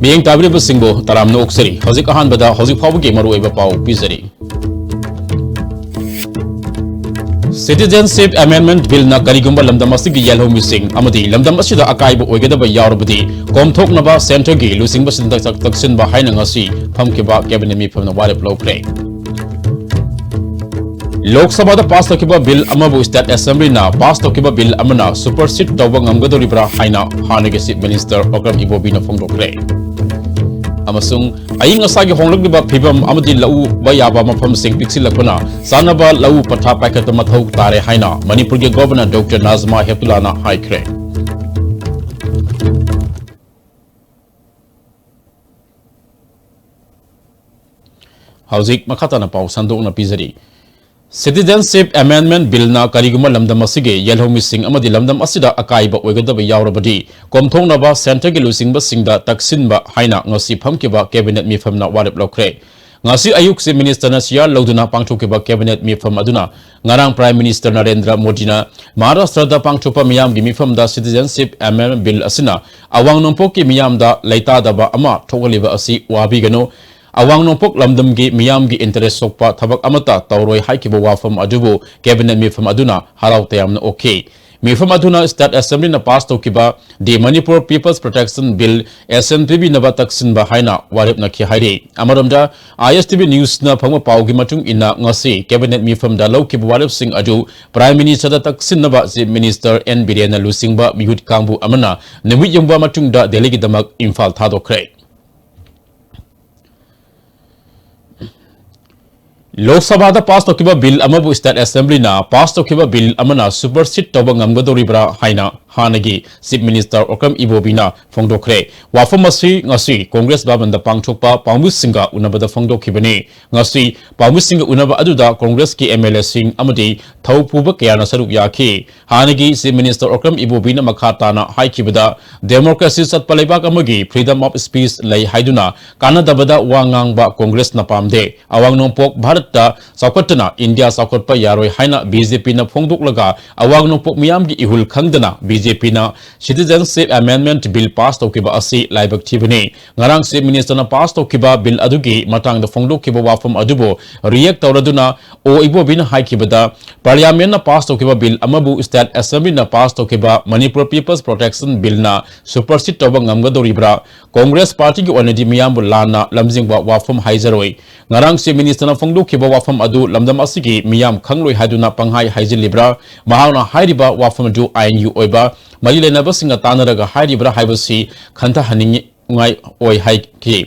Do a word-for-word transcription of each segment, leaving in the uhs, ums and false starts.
ꯃꯤꯠꯌꯦꯡ ꯇꯥꯕꯤꯔꯤꯕꯁꯤꯡꯕꯨ ꯇꯔꯥꯝꯅ ꯑꯣꯛꯆꯔꯤ꯫ ꯍꯧꯖꯤꯛ ꯑꯍꯥꯟꯕꯗ ꯍꯧꯖꯤꯛ ꯐꯥꯎꯕꯒꯤ ꯃꯔꯨꯑꯣꯏꯕ ꯄꯥꯎ ꯄꯤꯖꯔꯤ꯫ Citizenship Amendment Billꯅ ꯀꯔꯤꯒꯨꯝꯕ ꯂꯝꯗꯝ ꯑꯁꯤꯒꯤ ꯌꯦꯜꯍꯧꯃꯤꯁꯤꯡ ꯑꯃꯗꯤ ꯂꯝꯗꯝ ꯑꯁꯤꯗ ꯑꯀꯥꯏꯕ ꯑꯣꯏꯒꯗꯕ ꯌꯥꯎꯔꯕꯗꯤ ꯀꯣꯝꯊꯣꯛꯅꯕ centreꯒꯤ ꯂꯨꯆꯤꯡꯕꯁꯤꯡꯗ ꯆꯥꯛ-, ꯆꯥꯛꯁꯤꯟꯕ ꯍꯥꯏꯅ ꯉꯁꯤ ꯐꯝꯈꯤꯕ cabinet ꯃꯤꯐꯝꯅ ꯋꯥꯔꯦꯞ ꯂꯧꯈ꯭ꯔꯦ꯫ ꯂꯣꯛ ꯁꯚꯥꯗ pass ꯇꯧꯈꯤꯕ bill ꯑꯃꯕꯨ state assemblyꯅ pass ꯇꯧꯈꯤꯕ bill ꯑꯃꯅ supersede ꯇꯧꯕ ꯉꯝꯒꯗꯧꯔꯤꯕ꯭ꯔꯥ ꯍꯥꯏꯅ ꯍꯥꯟꯅꯒꯤ Chief Minister ꯑꯣꯀ꯭ꯔꯝ ꯏꯕꯣꯕꯤꯅ ꯐꯣꯡꯗꯣꯛꯈ꯭ꯔꯦ꯫ ꯑꯃꯁꯨꯡ ꯑꯏꯪ ꯑꯁꯥꯒꯤ ꯍꯣꯡꯂꯛꯂꯤꯕ ꯐꯤꯕꯝ ꯑꯃꯗꯤ ꯂꯧ ꯎꯕ ꯌꯥꯕ ꯃꯐꯝꯁꯤꯡ ꯄꯤꯛꯁꯤꯜꯂꯛꯄꯅ ꯆꯥꯅꯕ ꯂꯧ ꯄꯊꯥꯞ ꯄꯥꯏꯈꯠꯄ ꯃꯊꯧ ꯇꯥꯔꯦ ꯍꯥꯏꯅ ꯃꯅꯤꯄꯨꯔꯒꯤ Governor Doctor ꯅꯥꯖꯃꯥ ꯍꯦꯞꯇꯨꯂꯥꯅ ꯍꯥꯏꯈ꯭ꯔꯦ꯫ ꯍꯧꯖꯤꯛ ꯃꯈꯥ ꯇꯥꯅ ꯄꯥꯎ ꯁꯟꯗꯣꯛꯅ ꯄꯤꯖꯔꯤ꯫ Citizenship Amendment Billꯅ ꯀꯔꯤꯒꯨꯝꯕ ꯂꯝꯗꯝ ꯑꯁꯤꯒꯤ ꯌꯦꯜꯍꯧꯃꯤꯁꯤꯡ ꯑꯃꯗꯤ ꯂꯝꯗꯝ ꯑꯁꯤꯗ ꯑꯀꯥꯏꯕ ꯑꯣꯏꯒꯗꯕ ꯌꯥꯎꯔꯕꯗꯤ ꯀꯣꯝꯊꯣꯛꯅꯕ centreꯒꯤ ꯂꯨꯆꯤꯡꯕꯁꯤꯡꯗ ꯇꯛꯁꯤꯟꯕ ꯍꯥꯏꯅ ꯉꯁꯤ ꯐꯝꯈꯤꯕ cabinet ꯃꯤꯐꯝꯅ ꯋꯥꯔꯦꯞ ꯂꯧꯈ꯭ꯔꯦ꯫ ꯉꯁꯤ ꯑꯌꯨꯛ Chief Ministerꯅ chair ꯂꯧꯗꯨꯅ ꯄꯥꯡꯊꯣꯛꯈꯤꯕ cabinet ꯃꯤꯐꯝ ꯑꯗꯨꯅ ꯉꯔꯥꯡ Prime Minister ꯅꯔꯦꯟꯗ꯭ꯔ ꯃꯣꯗꯤꯅ ꯃꯍꯥꯔꯥꯁꯇ꯭ꯔꯗ ꯄꯥꯡꯊꯣꯛꯄ ꯃꯤꯌꯥꯝꯒꯤ ꯃꯤꯐꯝꯗ Citizenship Amendment Bill ꯑꯁꯤꯅ ꯑꯋꯥꯡ ꯅꯣꯡꯄꯣꯛꯀꯤ ꯃꯤꯌꯥꯝꯗ ꯂꯩꯇꯥꯗꯕ ꯑꯃ ꯊꯣꯛꯍꯜꯂꯤꯕ ꯑꯁꯤ ꯋꯥꯕꯤꯒꯅꯨ꯫ ꯑꯋꯥꯡ ꯅꯣꯡꯄꯣꯛ ꯂꯝꯗꯝꯒꯤ ꯃꯤꯌꯥꯝꯒꯤ interest ꯁꯣꯛꯄ ꯊꯕꯛ ꯑꯃꯠꯇ ꯇꯧꯔꯣꯏ ꯍꯥꯏꯈꯤꯕ ꯋꯥꯐꯝ ꯑꯗꯨꯕꯨ cabinet ꯃꯤꯐꯝ ꯑꯗꯨꯅ ꯍꯔꯥꯎ ꯇꯌꯥꯝꯅ ꯑꯣꯛꯈꯤ꯫ ꯃꯤꯐꯝ ꯑꯗꯨꯅ state assemblyꯅ pass ꯇꯧꯈꯤꯕ The Manipur People's Protection Bill assent ꯄꯤꯕꯤꯅꯕ ꯇꯛꯁꯤꯟꯕ ꯍꯥꯏꯅ ꯋꯥꯔꯦꯞꯅꯈꯤ ꯍꯥꯏꯔꯤ꯫ ꯑꯃꯔꯣꯝꯗ, ISTV Newsꯅ ꯐꯪꯕ ꯄꯥꯎꯒꯤ ꯃꯇꯨꯡ ꯏꯟꯅ ꯉꯁꯤ cabinet ꯃꯤꯐꯝꯗ ꯂꯧꯈꯤꯕ ꯋꯥꯔꯦꯞꯁꯤꯡ ꯑꯗꯨ Prime Ministerꯗ ꯇꯛꯁꯤꯟꯅꯕ Chief Minister ꯑꯦꯟ ꯕꯤꯔꯦꯟꯅ ꯂꯨꯆꯤꯡꯕ ꯃꯤꯍꯨꯠ ꯀꯥꯡꯕꯨ ꯑꯃꯅ ꯅꯨꯃꯤꯠ ꯌꯨꯡꯕ ꯃꯇꯨꯡꯗ ꯗꯦꯜꯂꯤꯒꯤꯗꯃꯛ ꯏꯝꯐꯥꯜ ꯊꯥꯗꯣꯛꯈ꯭ꯔꯦ꯫ ꯂꯣꯛ ꯁꯚꯥꯗ pass ꯇꯧꯈꯤꯕ bill ꯑꯃꯕꯨ state assemblyꯅ pass ꯇꯧꯈꯤꯕ bill ꯑꯃꯅ supersede ꯇꯧꯕ ꯉꯝꯒꯗꯧꯔꯤꯕ꯭ꯔꯥ ꯍꯥꯏꯅ ꯍꯥꯟꯅꯒꯤ Chief Minister ꯑꯣꯀ꯭ꯔꯝ ꯏꯕꯣꯕꯤꯅ ꯐꯣꯡꯗꯣꯛꯈ꯭ꯔꯦ꯫ ꯋꯥꯐꯝ ꯑꯁꯤ ꯉꯁꯤ Congress ꯚꯕꯟꯗ ꯄꯥꯡꯊꯣꯛꯄ ꯄꯥꯎꯃꯤꯁꯤꯡꯒ ꯎꯅꯕꯗ ꯐꯣꯡꯗꯣꯛꯈꯤꯕꯅꯤ꯫ ꯉꯁꯤ ꯄꯥꯎꯃꯤꯁꯤꯡꯒ ꯎꯅꯕ ꯑꯗꯨꯗ Congressꯀꯤ MLAꯁꯤꯡ ꯑꯃꯗꯤ ꯊꯧ ꯄꯨꯕ ꯀꯌꯥꯅ ꯁꯔꯨꯛ ꯌꯥꯈꯤ꯫ ꯍꯥꯟꯅꯒꯤ Chief Minister ꯑꯣꯀ꯭ꯔꯝ ꯏꯕꯣꯕꯤꯅ ꯃꯈꯥ ꯇꯥꯅ ꯍꯥꯏꯈꯤꯕꯗ, democracy ꯆꯠꯄ ꯂꯩꯕꯥꯛ ꯑꯃꯒꯤ freedom of speech ꯂꯩ ꯍꯥꯏꯗꯨꯅ ꯀꯥꯟꯅꯗꯕꯗ ꯋꯥ ꯉꯥꯡꯕ Congressꯅ ꯄꯥꯝꯗꯦ꯫ ꯑꯋꯥꯡ ꯅꯣꯡꯄꯣꯛ ꯚꯥꯔꯠꯇ ꯆꯥꯎꯈꯠꯇꯅ ꯏꯟꯗꯤꯌꯥ ꯆꯥꯎꯈꯠꯄ ꯌꯥꯔꯣꯏ ꯍꯥꯏꯅ BJPꯅ ꯐꯣꯡꯗꯣꯛꯂꯒ ꯑꯋꯥꯡ ꯅꯣꯡꯄꯣꯛ ꯃꯤꯌꯥꯝꯒꯤ ꯏꯍꯨꯜ ꯈꯪꯗꯅ BJP ꯖꯦ ꯄꯤꯅ Citizenship Amendment Bill pass ꯇꯧꯈꯤꯕ ꯑꯁꯤ ꯂꯥꯏꯕꯛ ꯊꯤꯕꯅꯤ꯫ ꯉꯔꯥꯡ Chief Ministerꯅ pass ꯇꯧꯈꯤꯕ bill ꯑꯗꯨꯒꯤ ꯃꯇꯥꯡꯗ ꯐꯣꯡꯗꯣꯛꯈꯤꯕ ꯋꯥꯐꯝ ꯑꯗꯨꯕꯨ react ꯇꯧꯔꯗꯨꯅ ꯑꯣ ꯏꯕꯣꯕꯤꯅ ꯍꯥꯏꯈꯤꯕꯗ, Parliamentꯅ pass ꯇꯧꯈꯤꯕ bill ꯑꯃꯕꯨ State Assemblyꯅ pass ꯇꯧꯈꯤꯕ Manipur People's Protection Billꯅ supersede ꯇꯧꯕ ꯉꯝꯒꯗꯧꯔꯤꯕ꯭ꯔꯥ? Congress Partyꯒꯤ ꯑꯣꯏꯅꯗꯤ ꯃꯤꯌꯥꯝꯕꯨ ꯂꯥꯟꯅ ꯂꯝꯖꯤꯡꯕ ꯋꯥꯐꯝ ꯍꯥꯏꯖꯔꯣꯏ꯫ ꯉꯔꯥꯡ Chief Ministerꯅ ꯐꯣꯡꯗꯣꯛꯈꯤꯕ ꯋꯥꯐꯝ ꯑꯗꯨ ꯂꯝꯗꯝ ꯑꯁꯤꯒꯤ ꯃꯤꯌꯥꯝ ꯈꯪꯂꯣꯏ ꯍꯥꯏꯗꯨꯅ ꯄꯪꯍꯥꯏ ꯍꯥꯏꯖꯤꯜꯂꯤꯕ꯭ꯔꯥ? ꯃꯍꯥꯛꯅ ꯍꯥꯏꯔꯤꯕ ꯋꯥꯐꯝ ꯑꯗꯨ ꯑꯥꯏꯟꯒꯤ ꯑꯣꯏꯕ ꯃꯔꯤ ꯂꯩꯅꯕꯁꯤꯡꯒ ꯇꯥꯟꯅꯔꯒ ꯍꯥꯏꯔꯤꯕ꯭ꯔꯥ ꯍꯥꯏꯕꯁꯤ ꯈꯟꯊꯍꯟꯅꯤꯡꯉꯥꯏ ꯑꯣꯏ ꯍꯥꯏꯈꯤ꯫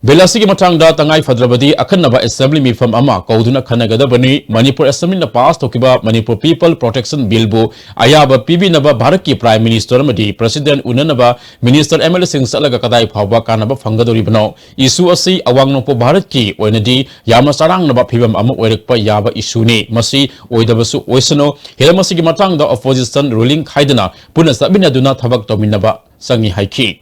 Bill ꯑꯁꯤꯒꯤ ꯃꯇꯥꯡꯗ ꯇꯉꯥꯏ ꯐꯗ꯭ꯔꯕꯗꯤ ꯑꯈꯟꯅꯕ Assembly ꯃꯤꯐꯝ ꯑꯃ ꯀꯧꯗꯨꯅ ꯈꯟꯅꯒꯗꯕꯅꯤ꯫ ꯃꯅꯤꯄꯨꯔ Assemblyꯅ pass ꯇꯧꯈꯤꯕ Manipur People Protection Billꯕꯨ ꯑꯌꯥꯕ ꯄꯤꯕꯤꯅꯕ ꯚꯥꯔꯠꯀꯤ Prime Minister ꯑꯃꯗꯤ President ꯎꯅꯅꯕ Minister, MLAꯁꯤꯡ ꯆꯠꯂꯒ ꯀꯗꯥꯏ ꯐꯥꯎꯕ ꯀꯥꯟꯅꯕ ꯐꯪꯒꯗꯧꯔꯤꯕꯅꯣ? Issue ꯑꯁꯤ ꯑꯋꯥꯡ ꯅꯣꯡꯄꯣꯛ ꯚꯥꯔꯠꯀꯤ ꯑꯣꯏꯅꯗꯤ ꯌꯥꯝꯅ ꯆꯔꯥꯡꯅꯕ ꯐꯤꯕꯝ ꯑꯃ ꯑꯣꯏꯔꯛꯄ ꯌꯥꯕ issueꯅꯤ꯫ ꯃꯁꯤ ꯑꯣꯏꯗꯕꯁꯨ ꯑꯣꯏꯁꯅꯨ꯫ ꯍꯤꯔꯝ ꯑꯁꯤꯒꯤ ꯃꯇꯥꯡꯗ opposition, ruling ꯈꯥꯏꯗꯅ ꯄꯨꯟꯅ ꯆꯠꯃꯤꯟꯅꯗꯨꯅ ꯊꯕꯛ ꯇꯧꯃꯤꯟꯅꯕ ꯆꯪꯏ ꯍꯥꯏꯈꯤ꯫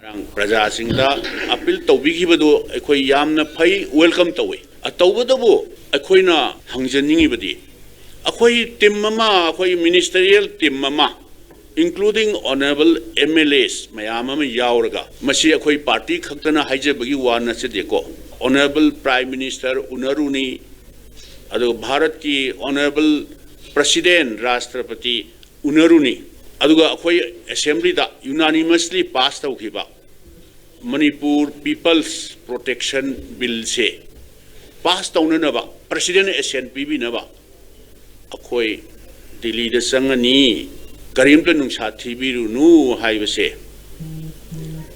ꯉꯔꯥꯡ ꯄ꯭ꯔꯖꯥꯁꯤꯡꯗ appeal ꯇꯧꯕꯤꯈꯤꯕꯗꯨ ꯑꯩꯈꯣꯏ ꯌꯥꯝꯅ ꯐꯩ, welcome ꯇꯧꯏ꯫ ꯑ, ꯇꯧꯕꯇꯕꯨ ꯑꯩꯈꯣꯏꯅ ꯍꯪꯖꯅꯤꯡꯉꯤꯕꯗꯤ, ꯑꯩꯈꯣꯏ team ꯑꯃ, ꯑꯩꯈꯣꯏ ministerial team ꯑꯃ, including honourable MLAs ꯃꯌꯥꯝ ꯑꯃ ꯌꯥꯎꯔꯒ, ꯃꯁꯤ ꯑꯩꯈꯣꯏ party ꯈꯛꯇꯅ ꯍꯥꯏꯖꯕꯒꯤ ꯋꯥ ꯅꯠꯆꯗꯦꯀꯣ, honourable Prime Minister ꯎꯅꯔꯨꯅꯤ, ꯑꯗꯨꯒ ꯚꯥꯔꯠꯀꯤ honourable President, ꯔꯥꯁꯇ꯭ꯔꯄꯇꯤ ꯎꯅꯔꯨꯅꯤ, ꯑꯗꯨꯒ ꯑꯩꯈꯣꯏ Assemblyꯗ unanimously pass ꯇꯧꯈꯤꯕ Manipur People's Protection Billꯁꯦ pass ꯇꯧꯅꯅꯕ President assent ꯄꯤꯕꯤꯅꯕ ꯑꯩꯈꯣꯏ ꯗꯤꯜꯂꯤꯗ ꯆꯪꯉꯅꯤ, ꯀꯔꯤꯝꯇ ꯅꯨꯡꯁꯥ ꯊꯤꯕꯤꯔꯨꯅꯨ ꯍꯥꯏꯕꯁꯦ,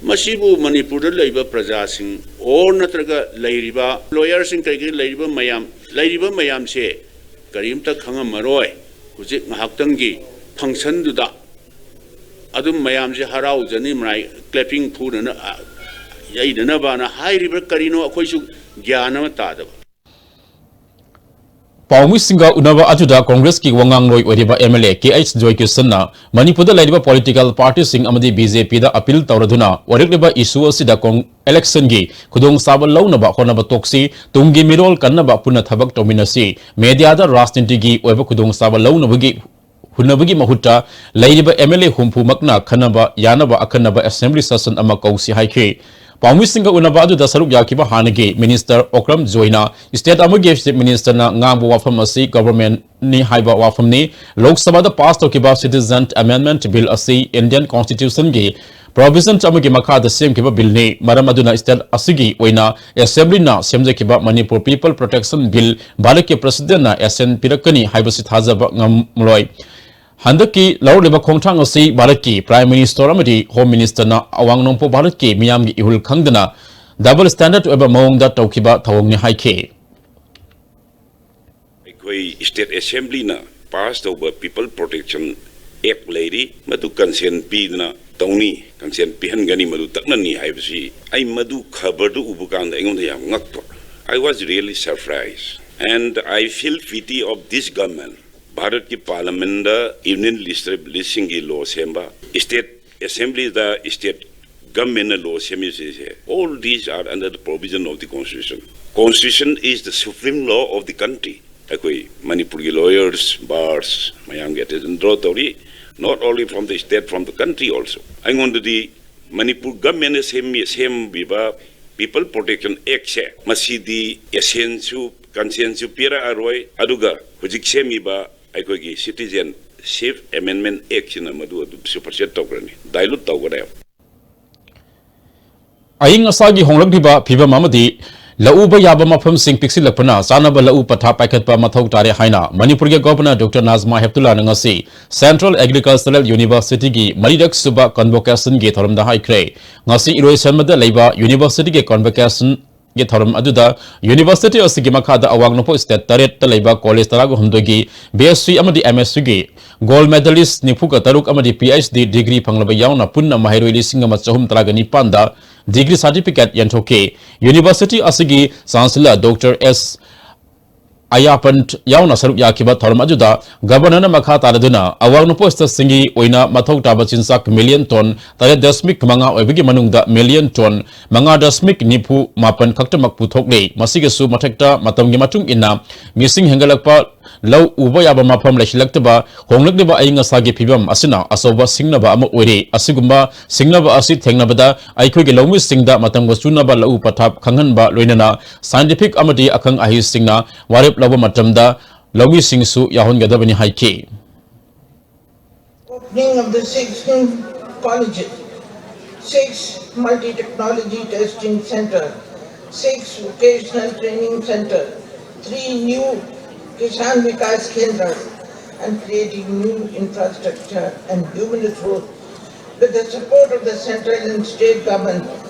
ꯃꯁꯤꯕꯨ ꯃꯅꯤꯄꯨꯔꯗ ꯂꯩꯕ ꯄ꯭ꯔꯖꯥꯁꯤꯡ or ꯅꯠꯇ꯭ꯔꯒ ꯂꯩꯔꯤꯕ lawyerꯁꯤꯡ ꯀꯩꯀꯩ ꯂꯩꯔꯤꯕ ꯃꯌꯥꯝ, ꯂꯩꯔꯤꯕ ꯃꯌꯥꯝꯁꯦ ꯀꯔꯤꯝꯇ ꯈꯪꯉꯝꯃꯔꯣꯏ꯫ ꯍꯧꯖꯤꯛ ꯉꯥꯏꯍꯥꯛꯇꯪꯒꯤ functionꯗꯨꯗ ꯑꯗꯨꯝ ꯃꯌꯥꯝꯁꯦ ꯍꯔꯥꯎꯖꯅꯤ, ꯃꯔꯥꯏ clapping ꯐꯨꯅꯅ, ꯑ, ꯌꯩꯅꯅꯕꯅ ꯍꯥꯏꯔꯤꯕ꯭ꯔꯥ ꯀꯔꯤꯅꯣ, ꯑꯩꯈꯣꯏꯁꯨ ꯒ꯭ꯌꯥꯟ ꯑꯃ ꯇꯥꯗꯕ꯫ ꯄꯥꯎꯃꯤꯁꯤꯡꯒ ꯎꯅꯕ ꯑꯗꯨꯗ Congressꯀꯤ ꯋꯥꯉꯥꯡꯂꯣꯏ ꯑꯣꯏꯔꯤꯕ MLA ꯀꯦ ꯑꯩꯆ ꯖꯣꯏꯀꯤꯁꯟꯅ ꯃꯅꯤꯄꯨꯔꯗ ꯂꯩꯔꯤꯕ political partyꯁꯤꯡ ꯑꯃꯗꯤ BJPꯗ appeal ꯇꯧꯔꯗꯨꯅ ꯑꯣꯏꯔꯛꯂꯤꯕ issue ꯑꯁꯤꯗ ꯀꯣꯡ-, electionꯒꯤ ꯈꯨꯗꯣꯡꯆꯥꯕ ꯂꯧꯅꯕ ꯍꯣꯠꯅꯕ ꯇꯣꯛꯁꯤ, ꯇꯨꯡꯒꯤ ꯃꯤꯔꯣꯜ ꯀꯟꯅꯕ ꯄꯨꯟꯅ ꯊꯕꯛ ꯇꯧꯃꯤꯟꯅꯁꯤ, mediaꯗ ꯔꯥꯖꯅꯤꯇꯤꯒꯤ ꯑꯣꯏꯕ ꯈꯨꯗꯣꯡꯆꯥꯕ ꯂꯧꯅꯕꯒꯤ ꯍꯨꯟꯅꯕꯒꯤ ꯃꯍꯨꯠꯇ ꯂꯩꯔꯤꯕ M L A ꯍꯨꯝꯐꯨ ꯃꯛꯅ ꯈꯟꯅꯕ ꯌꯥꯅꯕ ꯑꯈꯟꯅꯕ assembly session ꯑꯃ ꯀꯧꯁꯤ ꯍꯥꯏꯈꯤ꯫ ꯄꯥꯎꯃꯤꯁꯤꯡꯒ ꯎꯅꯕ ꯑꯗꯨꯗ ꯁꯔꯨꯛ ꯌꯥꯈꯤꯕ ꯍꯥꯟꯅꯒꯤ minister ꯑꯣꯀ꯭ꯔꯝ ꯖꯣꯏꯅ state ꯑꯃꯒꯤ chief ministerꯅ ꯉꯥꯡꯕ ꯋꯥꯐꯝ ꯑꯁꯤ governmentꯅꯤ ꯍꯥꯏꯕ ꯋꯥꯐꯝꯅꯤ꯫ ꯂꯣꯛ ꯁꯚꯥꯗ pass ꯇꯧꯈꯤꯕ Citizen Amendment Bill ꯑꯁꯤ Indian Constitutionꯒꯤ provision ꯑꯃꯒꯤ ꯃꯈꯥꯗ ꯁꯦꯝꯈꯤꯕ billꯅꯤ꯫ ꯃꯔꯝ ꯑꯗꯨꯅ state ꯑꯁꯤꯒꯤ ꯑꯣꯏꯅ assemblyꯅ ꯁꯦꯝꯖꯈꯤꯕ Manipur People Protection Bill ꯚꯥꯔꯠꯀꯤ presidentꯅ assent ꯄꯤꯔꯛꯀꯅꯤ ꯍꯥꯏꯕꯁꯤ ꯊꯥꯖꯕ ꯉꯝꯂꯣꯏ꯫ ꯍꯟꯗꯛꯀꯤ ꯂꯧꯔꯛꯂꯤꯕ ꯈꯣꯡꯊꯥꯡ ꯑꯁꯤ ꯚꯥꯔꯠꯀꯤ prime minister ꯑꯃꯗꯤ home ministerꯅ ꯑꯋꯥꯡ ꯅꯣꯡꯄꯣꯛ ꯚꯥꯔꯠꯀꯤ ꯃꯤꯌꯥꯝꯒꯤ ꯏꯍꯨꯜ ꯈꯪꯗꯅ double standard ꯑꯣꯏꯕ ꯃꯑꯣꯡꯗ ꯇꯧꯈꯤꯕ ꯊꯧꯑꯣꯡꯅꯤ ꯍꯥꯏꯈꯤ꯫ ꯑꯩꯈꯣꯏ state assemblyꯅ pass ꯇꯧꯕ People Protection Act ꯂꯩꯔꯤ, ꯃꯗꯨ consent ꯄꯤꯗꯅ ꯇꯧꯅꯤ, consent ꯄꯤꯍꯟꯒꯅꯤ, ꯃꯗꯨ ꯇꯛꯅꯅꯤ ꯍꯥꯏꯕꯁꯤ ꯑꯩ ꯃꯗꯨ ꯈꯕꯔꯗꯨ ꯎꯕ ꯀꯥꯟꯗ ꯑꯩꯉꯣꯟꯗ ꯌꯥꯝ ꯉꯛꯄ꯫ I was really surprised and I feel pity of this government. ꯚꯥꯔꯠꯀꯤ parliamentꯗ union legislative listꯁꯤꯡꯒꯤ law ꯁꯦꯝꯕ, state assemblyꯗ state governmentꯅ law ꯁꯦꯝꯃꯤꯁꯤꯡꯁꯦ, all these are under the provision of the constitution. Constitution is the supreme law of the country. ꯑꯩꯈꯣꯏ ꯃꯅꯤꯄꯨꯔꯒꯤ lawyers, bars ꯃꯌꯥꯝꯒꯤ attention draw ꯇꯧꯔꯤ, not only from the state, from the country also. ꯑꯩꯉꯣꯟꯗꯗꯤ ꯃꯅꯤꯄꯨꯔ governmentꯅ ꯁꯦꯝꯃꯤ, ꯁꯦꯝꯕꯤꯕ People Protection Actꯁꯦ, ꯃꯁꯤꯗꯤ assentꯁꯨ consentꯁꯨ ꯄꯤꯔꯛꯑꯔꯣꯏ, ꯑꯗꯨꯒ ꯍꯧꯖꯤꯛ ꯁꯦꯝꯃꯤꯕ ꯑꯩꯈꯣꯏꯒꯤ Citizenship Amendment Actꯁꯤꯅ ꯃꯗꯨ ꯑꯗꯨꯝ supersede ꯇꯧꯈ꯭ꯔꯅꯤ, dilute ꯇꯧꯈ꯭ꯔꯦꯕ꯫ ꯑꯏꯪ ꯑꯁꯥꯒꯤ ꯍꯣꯡꯂꯛꯂꯤꯕ ꯐꯤꯕꯝ ꯑꯃꯗꯤ ꯂꯧ ꯎꯕ ꯌꯥꯕ ꯃꯐꯝꯁꯤꯡ ꯄꯤꯛꯁꯤꯜꯂꯛꯄꯅ ꯆꯥꯅꯕ ꯂꯧ ꯎ ꯄꯊꯥꯞ ꯄꯥꯏꯈꯠꯄ ꯃꯊꯧ ꯇꯥꯔꯦ ꯍꯥꯏꯅ ꯃꯅꯤꯄꯨꯔꯒꯤ governor Doctor ꯅꯥꯖꯃꯥ ꯍꯦꯞꯇꯨꯂꯥꯅ ꯉꯁꯤ Central Agricultural Universityꯒꯤ ꯃꯔꯤꯔꯛ ꯁꯨꯕ convocationꯒꯤ ꯊꯧꯔꯝꯗ ꯍꯥꯏꯈ꯭ꯔꯦ꯫ ꯉꯁꯤ ꯏꯔꯣꯏꯁꯦꯝꯕꯗ ꯂꯩꯕ universityꯒꯤ convocationꯒꯤ ꯊꯧꯔꯝ ꯑꯗꯨꯗ university ꯑꯁꯤꯒꯤ ꯃꯈꯥꯗ ꯑꯋꯥꯡ ꯅꯣꯡꯄꯣꯛ state ꯇꯔꯦꯠꯇ ꯂꯩꯕ college ꯇꯔꯥꯒ ꯍꯨꯝꯗꯣꯏꯒꯤ BSc ꯑꯃꯗꯤ MScꯒꯤ gold medalist ꯅꯤꯐꯨꯒ ꯇꯔꯨꯛ ꯑꯃꯗꯤ PhD degree ꯐꯪꯂꯕ ꯌꯥꯎꯅ ꯄꯨꯟꯅ ꯃꯍꯩꯔꯣꯏ ꯂꯤꯁꯤꯡ ꯑꯃ ꯆꯍꯨꯝ ꯇꯔꯥꯒ ꯅꯤꯄꯥꯟꯗ degree certificate ꯌꯦꯟꯊꯣꯛꯈꯤ꯫ University ꯑꯁꯤꯒꯤ Chancellor Doctor S ꯑꯌꯥꯄꯟ ꯌꯥꯎꯅ ꯁꯔꯨꯛ ꯌꯥꯈꯤꯕ ꯊꯧꯔꯝ ꯑꯗꯨꯗ governorꯅ ꯃꯈꯥ ꯇꯥꯔꯗꯨꯅ ꯑꯋꯥꯡ ꯅꯣꯡꯄꯣꯛ stateꯁꯤꯡꯒꯤ ꯑꯣꯏꯅ ꯃꯊꯧ ꯇꯥꯕ ꯆꯤꯟꯖꯥꯛ million ton ꯇꯔꯦꯠ ꯗꯁꯃꯤꯛ ꯃꯉꯥ ꯑꯣꯏꯕꯒꯤ ꯃꯅꯨꯡꯗ million ton ꯃꯉꯥ ꯗꯁꯃꯤꯛ ꯅꯤꯐꯨ ꯃꯥꯄꯟ ꯈꯛꯇꯃꯛ ꯄꯨꯊꯣꯛꯂꯦ꯫ ꯃꯁꯤꯒꯤꯁꯨ ꯃꯊꯛꯇ ꯃꯇꯝꯒꯤ ꯃꯇꯨꯡ ꯏꯟꯅ ꯃꯤꯁꯤꯡ ꯍꯦꯟꯒꯠꯂꯛꯄ, ꯂꯧ ꯎꯕ ꯌꯥꯕ ꯃꯐꯝ ꯂꯩꯁꯤꯜꯂꯛꯇꯕ ꯍꯣꯡꯂꯛꯂꯤꯕ ꯑꯏꯪ ꯑꯁꯥꯒꯤ ꯐꯤꯕꯝ ꯑꯁꯤꯅ ꯑꯆꯧꯕ ꯁꯤꯡꯅꯕ ꯑꯃ ꯑꯣꯏꯔꯤ꯫ ꯑꯁꯤꯒꯨꯝꯕ ꯁꯤꯡꯅꯕ ꯑꯁꯤ ꯊꯦꯡꯅꯕꯗ ꯑꯩꯈꯣꯏꯒꯤ ꯂꯧꯃꯤꯁꯤꯡꯗ ꯃꯇꯝꯒ ꯆꯨꯅꯕ ꯂꯧꯎ ꯄꯊꯥꯞ ꯈꯪꯍꯟꯕ ꯂꯣꯏꯅꯅ scientific ꯑꯃꯗꯤ ꯑꯈꯪ ꯑꯍꯩꯁꯤꯡꯅ ꯋꯥꯔꯦꯞ ꯂꯧꯕ ꯃꯇꯝꯗ ꯂꯧꯃꯤꯁꯤꯡꯁꯨ ꯌꯥꯎꯍꯟꯒꯗꯕꯅꯤ ꯍꯥꯏꯈꯤ꯫ Opening of the six new colleges, six multi-technology testing center, six vocational training center, three new Kisan Vikas Kendras, and creating new infrastructure and human resource with the support of the central and state government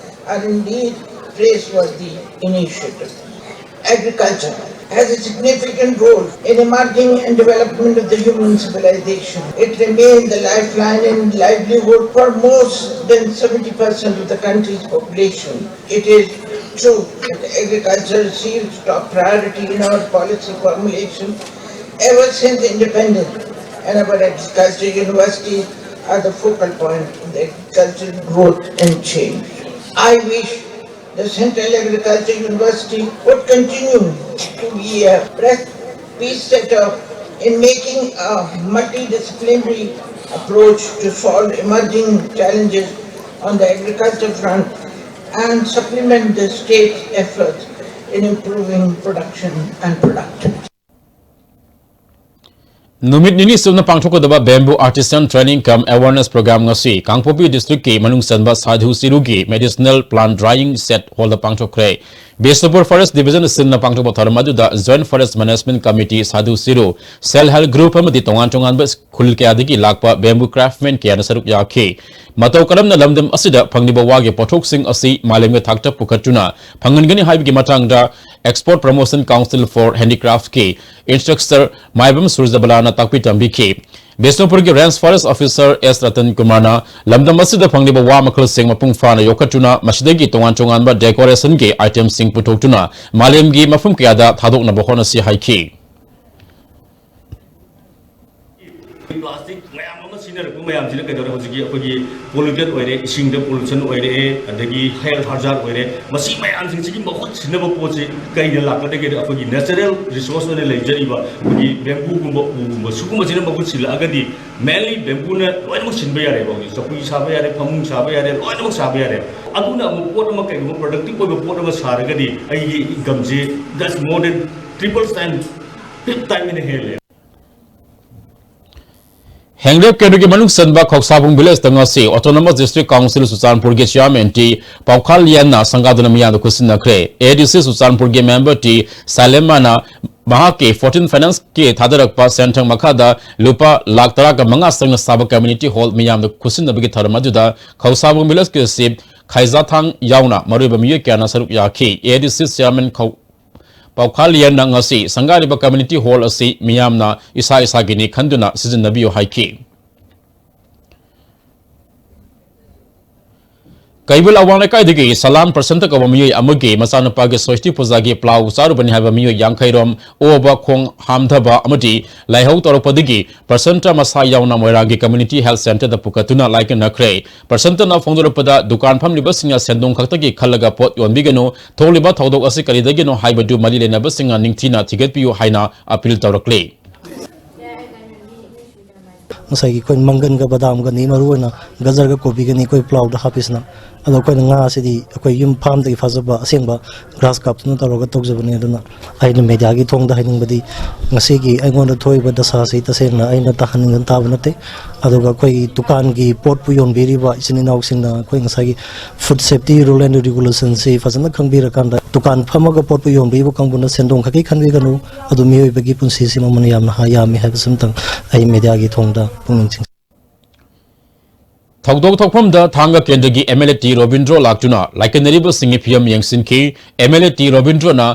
are indeed praiseworthy initiatives. Agriculture has a significant role in emerging and development of the human civilization. It remains the lifeline and livelihood for more than seventy percent of the country's population. It is true that agriculture receives top priority in our policy formulation ever since independence, and our agriculture universities are the focal point of the agricultural growth and change. I wish the Central Agriculture University would continue to be a press piece setter in making a multidisciplinary approach to solve emerging challenges on the agriculture front and supplement the state's efforts in improving production and productivity. ꯅꯨꯃꯤꯠ ꯅꯤꯅꯤ ꯆꯨꯞꯅ ꯄꯥꯡꯊꯣꯛꯀꯗꯕ Bamboo Artisan Training cum Awareness Program ꯉꯁꯤ ꯀꯥꯡꯄꯣꯛꯄꯤ district ꯀꯤ ꯃꯅꯨꯡ ꯆꯟꯕ ꯁꯥꯙꯨ ꯆꯤꯔꯨꯒꯤ Medicinal Plant Drying Shed hall ꯗ ꯄꯥꯡꯊꯣꯛꯈ꯭ꯔꯦ꯫ Bishnupur Forest Division ꯁꯤꯟꯅ ꯄꯥꯡꯊꯣꯛꯄ ꯊꯧꯔꯝ ꯑꯗꯨꯗ Joint Forest Management Committee, ꯁꯥꯙꯨ ꯆꯤꯔꯨ, Self Help Group ꯑꯃꯗꯤ ꯇꯣꯉꯥꯟ ꯇꯣꯉꯥꯟꯕ ꯈꯨꯜ ꯀꯌꯥꯗꯒꯤ ꯂꯥꯛꯄ bamboo craftsmen ꯀꯌꯥꯅ ꯁꯔꯨꯛ ꯌꯥꯈꯤ꯫ ꯃꯇꯧ ꯀꯔꯝꯅ ꯂꯝꯗꯝ ꯑꯁꯤꯗ ꯐꯪꯂꯤꯕ ꯋꯥꯒꯤ ꯄꯣꯠꯊꯣꯛꯁꯤꯡ ꯑꯁꯤ ꯃꯥꯂꯦꯝꯒꯤ ꯊꯥꯛꯇ ꯄꯨꯈꯠꯇꯨꯅ ꯐꯪꯍꯟꯒꯅꯤ ꯍꯥꯏꯕꯒꯤ ꯃꯇꯥꯡꯗ Export Promotion Council for Handicraft ꯀꯤ instructor ꯃꯥꯏꯕꯝ ꯁꯨꯔꯖꯕꯂꯥꯅ ꯇꯥꯛꯄꯤ ꯇꯝꯕꯤꯈꯤ꯫ ꯕꯤꯁꯅꯨꯄꯨꯔꯒꯤ Range Forest Officer ꯑꯦꯁ ꯔꯇꯟ ꯀꯨꯃꯥꯔꯅ ꯂꯝꯗꯝ ꯑꯁꯤꯗ ꯐꯪꯂꯤꯕ ꯋꯥ ꯃꯈꯜꯁꯤꯡ ꯃꯄꯨꯡ ꯐꯥꯅ ꯌꯣꯛꯈꯠꯇꯨꯅ ꯃꯁꯤꯗꯒꯤ ꯇꯣꯉꯥꯟ ꯇꯣꯉꯥꯟꯕ decoration ꯒꯤ item ꯁꯤꯡ ꯄꯨꯊꯣꯛꯇꯨꯅ ꯃꯥꯂꯦꯝꯒꯤ ꯃꯐꯝ ꯀꯌꯥꯗ ꯊꯥꯗꯣꯛꯅꯕ ꯍꯣꯠꯅꯁꯤ ꯍꯥꯏꯈꯤ꯫ ꯄ꯭ꯂꯥꯁꯇꯤꯛ ꯃꯌꯥꯝ ꯑꯃ ꯁꯤꯖꯤꯟꯅꯔꯛꯄ ꯃꯌꯥꯝꯁꯤꯅ ꯀꯩꯗꯧꯔꯦ? ꯍꯧꯖꯤꯛꯀꯤ ꯑꯩꯈꯣꯏꯒꯤ ꯄꯣꯂꯨꯇꯦꯠ ꯑꯣꯏꯔꯦ, ꯏꯁꯤꯡꯗ ꯄꯣꯂꯨꯁꯟ ꯑꯣꯏꯔꯛꯑꯦ, ꯑꯗꯒꯤ ꯍꯦꯜꯊ ꯍꯥꯖꯥꯔꯗ ꯑꯣꯏꯔꯦ꯫ ꯃꯁꯤ ꯃꯌꯥꯝꯁꯤꯡꯁꯤꯒꯤ ꯃꯍꯨꯠ ꯁꯤꯟꯅꯕ ꯄꯣꯠꯁꯤ ꯀꯩꯗ ꯂꯥꯛꯀꯗꯒꯦꯗ? ꯑꯩꯈꯣꯏꯒꯤ ꯅꯦꯆꯔꯦꯜ ꯔꯤꯁꯣꯔꯁ ꯑꯣꯏꯅ ꯂꯩꯖꯔꯤꯕ ꯑꯩꯈꯣꯏꯒꯤ ꯕꯦꯝꯕꯨꯒꯨꯝꯕ, ꯎꯒꯨꯝꯕ, ꯁꯤꯒꯨꯝꯕꯁꯤꯅ ꯃꯍꯨꯠ ꯁꯤꯜꯂꯛꯑꯒꯗꯤ, ꯃꯦꯟꯂꯤ ꯕꯦꯝꯕꯨꯅ ꯂꯣꯏꯅꯃꯛ ꯁꯤꯟꯕ ꯌꯥꯔꯦꯕ꯫ ꯍꯧꯖꯤꯛ ꯆꯧꯀ꯭ꯔꯤ ꯁꯥꯕ ꯌꯥꯔꯦ, ꯐꯃꯨꯡ ꯁꯥꯕ ꯌꯥꯔꯦ, ꯂꯣꯏꯅꯃꯛ ꯁꯥꯕ ꯌꯥꯔꯦ꯫ ꯑꯗꯨꯅ ꯑꯃꯨꯛ ꯄꯣꯠ ꯑꯃ, ꯀꯩꯒꯨꯝꯕ ꯄ꯭ꯔꯗꯛꯇꯤꯚ ꯑꯣꯏꯕ ꯄꯣꯠ ꯑꯃ ꯁꯥꯔꯒꯗꯤ, ꯑꯩꯒꯤ ꯏꯟꯀꯝꯁꯦ that's more than triple time, fifth time ꯍꯦꯟꯅ ꯍꯦꯜꯂꯦ꯫ ꯍꯦꯡꯂꯦꯞ ꯀꯦꯟꯗ꯭ꯔꯒꯤ ꯃꯅꯨꯡ ꯆꯟꯕ ꯈꯧꯁꯥꯕꯨꯡ ꯚꯤꯂꯦꯖꯇ ꯉꯁꯤ ꯑꯣꯇꯣꯅꯣꯃꯁ ꯗꯤꯁꯇ꯭ꯔꯤꯛ ꯀꯥꯎꯟꯁꯤꯜ ꯆꯨꯔꯆꯥꯟꯄꯨꯔꯒꯤ ꯆꯤꯌꯥꯔꯃꯦꯟ ꯇꯤ ꯄꯥꯎꯈꯥꯜ ꯌꯦꯟꯅ ꯁꯪꯒꯥꯗꯨꯅ ꯃꯤꯌꯥꯝꯗ ꯈꯨꯠꯁꯤꯟꯅꯈ꯭ꯔꯦ꯫ ꯑꯦ ꯗꯤ ꯁꯤ ꯆꯨꯔꯆꯥꯟꯄꯨꯔꯒꯤ ꯃꯦꯝꯕꯔ ꯇꯤ ꯁꯥꯂꯦꯃꯥꯅ ꯃꯍꯥꯛꯀꯤ ꯐꯣꯔꯇꯤꯟ ꯐꯥꯏꯅꯥꯟꯁꯀꯤ ꯊꯥꯗꯔꯛꯄ ꯁꯦꯟꯊꯪ ꯃꯈꯥꯗ ꯂꯨꯄꯥ ꯂꯥꯈ ꯇꯔꯥꯒ ꯃꯉꯥ ꯆꯪꯅ ꯁꯥꯕ ꯀꯝꯃ꯭ꯌꯨꯅꯤꯇꯤ ꯍꯣꯜ ꯃꯤꯌꯥꯝꯗ ꯈꯨꯠꯁꯤꯟꯅꯕꯒꯤ ꯊꯧꯔꯝ ꯑꯗꯨꯗ ꯈꯧꯁꯥꯕꯨꯡ ꯚꯤꯂꯦꯖꯀꯤ ꯆꯤꯐ ꯈꯥꯏꯖꯥꯊꯥꯡ ꯌꯥꯎꯅ ꯃꯔꯨꯑꯣꯏꯕ ꯃꯤꯑꯣꯏ ꯀꯌꯥꯅ ꯁꯔꯨꯛ ꯌꯥꯈꯤ꯫ ꯑꯦ ꯗꯤ ꯁꯤ ꯆꯤꯌꯥꯔꯃꯦꯟ ꯈꯧ-, ꯄꯥꯎꯈꯥꯜ ꯌꯦꯟꯅ ꯉꯁꯤ ꯁꯪꯒꯥꯔꯤꯕ ꯀꯝꯃ꯭ꯌꯨꯅꯤꯇꯤ ꯍꯣꯜ ꯑꯁꯤ ꯃꯤꯌꯥꯝꯅ ꯏꯁꯥ ꯏꯁꯥꯒꯤꯅꯤ ꯈꯟꯗꯨꯅ ꯁꯤꯖꯤꯟꯅꯕꯤꯌꯨ ꯍꯥꯏꯈꯤ꯫ ꯀꯩꯕꯨꯜ ꯑꯋꯥꯡ ꯂꯩꯀꯥꯏꯗꯒꯤ ꯁꯂꯥꯝ ꯄ꯭ꯔꯁꯟꯇ ꯀꯧꯕ ꯃꯤꯑꯣꯏ ꯑꯃꯒꯤ ꯃꯆꯥꯅꯨꯄꯥꯒꯤ ꯁꯣꯏꯁꯇꯤ ꯄꯨꯖꯥꯒꯤ ꯄ꯭ꯂꯥꯎ ꯆꯥꯔꯨꯕꯅꯤ ꯍꯥꯏꯕ ꯃꯤꯑꯣꯏ ꯌꯥꯡꯈꯩꯔꯣꯝ ꯑꯣꯕ, ꯈꯣꯡ ꯍꯥꯝꯊꯕ ꯑꯃꯗꯤ ꯂꯥꯏꯍꯧ ꯇꯧꯔꯛꯄꯗꯒꯤ ꯄ꯭ꯔꯁꯟꯇ ꯃꯁꯥ ꯌꯥꯎꯅ ꯃꯣꯏꯔꯥꯡꯒꯤ ꯀꯝꯃ꯭ꯌꯨꯅꯤꯇꯤ ꯍꯦꯜꯊ ꯁꯦꯟꯇꯔꯗ ꯄꯨꯈꯠꯇꯨꯅ ꯂꯥꯏꯀꯠꯅꯈ꯭ꯔꯦ꯫ ꯄ꯭ꯔꯁꯟꯇꯅ ꯐꯣꯡꯗꯣꯔꯛꯄꯗ, ꯗꯨꯀꯥꯟ ꯐꯝꯂꯤꯕꯁꯤꯡꯅ ꯁꯦꯟꯗꯣꯡ ꯈꯛꯇꯒꯤ ꯈꯜꯂꯒ ꯄꯣꯠ ꯌꯣꯟꯕꯤꯒꯅꯨ, ꯊꯣꯛꯂꯤꯕ ꯊꯧꯗꯣꯛ ꯑꯁꯤ ꯀꯔꯤꯗꯒꯤꯅꯣ ꯍꯥꯏꯕꯗꯨ ꯃꯔꯤ ꯂꯩꯅꯕꯁꯤꯡꯅ ꯅꯤꯡꯊꯤꯅ ꯊꯤꯒꯠꯄꯤꯌꯨ ꯍꯥꯏꯅ ꯑꯄꯤꯜ ꯇꯧꯔꯛꯂꯤ꯫ ꯉꯁꯥꯏꯒꯤ ꯑꯩꯈꯣꯏ ꯃꯪꯒꯟꯒ ꯕꯗꯥꯝꯒꯅꯤ, ꯃꯔꯨꯑꯣꯏꯅ ꯒꯖꯔꯒ ꯀꯣꯕꯤꯒꯅꯤ ꯑꯩꯈꯣꯏ ꯄ꯭ꯂꯥꯎꯗ ꯍꯥꯞꯄꯤꯁꯤꯅ꯫ ꯑꯗꯣ ꯑꯩꯈꯣꯏꯅ ꯉꯥꯁꯤꯗꯤ ꯑꯩꯈꯣꯏ ꯌꯨꯝ ꯐꯥꯝꯗꯒꯤ ꯐꯥꯖꯕ ꯑꯁꯦꯡꯕ ꯒ꯭ꯔꯥꯁ ꯀꯥꯞꯇꯨꯅ ꯇꯧꯔꯒ ꯇꯧꯖꯕꯅꯦ꯫ ꯑꯗꯨꯅ ꯑꯩꯅ ꯃꯦꯗꯤꯌꯥꯒꯤ ꯊꯣꯡꯗ ꯍꯥꯏꯅꯤꯡꯕꯗꯤ, ꯉꯁꯤꯒꯤ ꯑꯩꯉꯣꯟꯗ ꯊꯣꯛꯏꯕ ꯗꯁꯥꯁꯤ ꯇꯁꯦꯡꯅ ꯑꯩꯅ ꯇꯥꯍꯟꯅꯤꯡꯗꯅ ꯇꯥꯕ ꯅꯠꯇꯦ꯫ ꯑꯗꯨꯒ ꯑꯩꯈꯣꯏꯒꯤ ꯗꯨꯀꯥꯟꯒꯤ ꯄꯣꯠꯄꯨ ꯌꯣꯟꯕꯤꯔꯤꯕ ꯏꯆꯤꯟ ꯏꯅꯥꯎꯁꯤꯡꯅ ꯑꯩꯈꯣꯏ ꯉꯁꯥꯏꯒꯤ ꯐꯨꯗ ꯁꯦꯐꯇꯤ ꯔꯨꯜ ꯑꯦꯟ ꯔꯤꯒꯨꯂꯦꯁꯟꯁꯤ ꯐꯖꯅ ꯈꯪꯕꯤꯔꯀꯥꯟꯗ, ꯗꯨꯀꯥꯟ ꯐꯝꯃꯒ ꯄꯣꯠꯄꯨ ꯌꯣꯟꯕꯤꯕ ꯀꯥꯡꯕꯨꯅ ꯁꯦꯟꯗꯣꯡ ꯈꯛꯀꯤ ꯈꯟꯕꯤꯒꯅꯨ꯫ ꯑꯗꯨ ꯃꯤꯑꯣꯏꯕꯒꯤ ꯄꯨꯟꯁꯤꯁꯤ ꯃꯃꯜ ꯌꯥꯝꯅ ꯍꯥ-, ꯌꯥꯝꯃꯤ ꯍꯥꯏꯕꯁꯤꯃꯇꯪ ꯑꯩ ꯃꯦꯗꯤꯌꯥꯒꯤ ꯊꯣꯡꯗ ꯄꯨꯛꯅꯤꯡ ꯆꯤꯡꯁꯤꯟ- ꯊꯧꯗꯣꯛ ꯊꯣꯛꯐꯝꯗ ꯊꯥꯡꯒ ꯀꯦꯟꯗ꯭ꯔꯒꯤ M L A T Robindro ꯂꯥꯛꯇꯨꯅ ꯂꯥꯏꯀꯠꯅꯔꯤꯕꯁꯤꯡꯒꯤ ꯐꯤꯕꯝ ꯌꯦꯡꯁꯤꯟꯈꯤ꯫ ꯑꯦꯝ ꯑꯦꯜ ꯑꯦ ꯇꯤ ꯔꯣꯕꯤꯟꯗ꯭ꯔꯣꯅ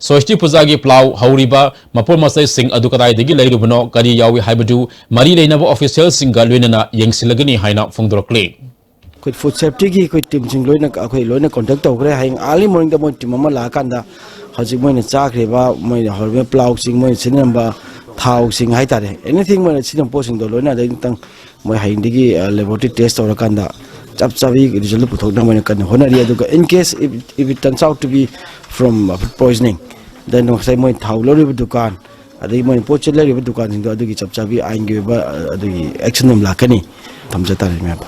ꯁꯣꯏꯁꯇꯤ ꯄꯨꯖꯥꯒꯤ ꯄ꯭ꯂꯥꯎ ꯍꯧꯔꯤꯕ ꯃꯄꯣꯠ ꯃꯆꯩꯁꯤꯡ ꯑꯗꯨ ꯀꯗꯥꯏꯗꯒꯤ ꯂꯩꯔꯨꯕꯅꯣ, ꯀꯔꯤ ꯌꯥꯎꯏ ꯍꯥꯏꯕꯗꯨ ꯃꯔꯤ ꯂꯩꯅꯕ ꯑꯣꯐꯤꯁꯤꯌꯦꯜꯁꯤꯡꯒ ꯂꯣꯏꯅꯅ ꯌꯦꯡꯁꯤꯜꯂꯒꯅꯤ ꯍꯥꯏꯅ ꯐꯣꯡꯗꯣꯔꯛꯂꯤ꯫ ꯑꯩꯈꯣꯏ ꯐꯨꯗ ꯁꯦꯐꯇꯤꯒꯤ ꯑꯩꯈꯣꯏ ꯇꯤꯝꯁꯤꯡ ꯂꯣꯏꯅ, ꯑꯩꯈꯣꯏ ꯂꯣꯏꯅ ꯀꯣꯟꯇꯦꯛ ꯇꯧꯈ꯭ꯔꯦ꯫ ꯍꯌꯦꯡ ꯑꯥꯔꯂꯤ ꯃꯣꯔꯅꯤꯡꯗ ꯃꯣꯏ ꯇꯤꯝ ꯑꯃ ꯂꯥꯛꯑꯀꯥꯟꯗ ꯍꯧꯖꯤꯛ ꯃꯣꯏꯅ ꯆꯥꯈ꯭ꯔꯤꯕ, ꯃꯣꯏꯅ ꯍꯧꯔꯤꯕ ꯄ꯭ꯂꯥꯎꯁꯤꯡ, ꯃꯣꯏꯅ ꯁꯤꯖꯤꯟꯅꯔꯝꯕ ꯊꯥꯎꯁꯤꯡ ꯍꯥꯏꯇꯥꯔꯦ, ꯑꯦꯅꯤꯊꯤꯡ ꯃꯣꯏꯅ ꯁꯤꯖꯤꯟꯅꯕ ꯄꯣꯠꯁꯤꯡꯗꯣ ꯂꯣꯏꯅ ꯑꯗꯩ ꯑꯃꯨꯛꯇꯪ ꯃꯣꯏ ꯍꯌꯦꯡꯗꯒꯤ ꯂꯦꯕꯣꯔꯦꯇꯔꯤ ꯇꯦꯁ ꯇꯧꯔꯀꯥꯟꯗ ꯆꯞ ꯆꯥꯕꯤ ꯔꯤꯖꯜꯗꯨ ꯄꯨꯊꯣꯛꯅꯕ ꯃꯣꯏꯅ ꯀꯟꯅ ꯍꯣꯠꯅꯔꯤ꯫ ꯑꯗꯨꯒ in case if it turns out to be from food poisoning, then ꯉꯁꯥꯏ ꯃꯣꯏ ꯊꯥꯎ ꯂꯧꯔꯤꯕ ꯗꯨꯀꯥꯟ, ꯑꯗꯒꯤ ꯃꯣꯏꯅ ꯄꯣꯠ ꯆꯩ ꯂꯩꯔꯤꯕ ꯗꯨꯀꯥꯟꯁꯤꯡꯗꯣ ꯑꯗꯨꯒꯤ ꯆꯞ ꯆꯥꯕꯤ ꯑꯥꯏꯟꯒꯤ ꯑꯣꯏꯕ ꯑꯗꯨꯒꯤ ꯑꯦꯛꯁꯟ ꯑꯃ ꯂꯥꯛꯀꯅꯤ꯫ ꯊꯝꯖ ꯇꯥꯔꯦ ꯃꯌꯥꯝ꯫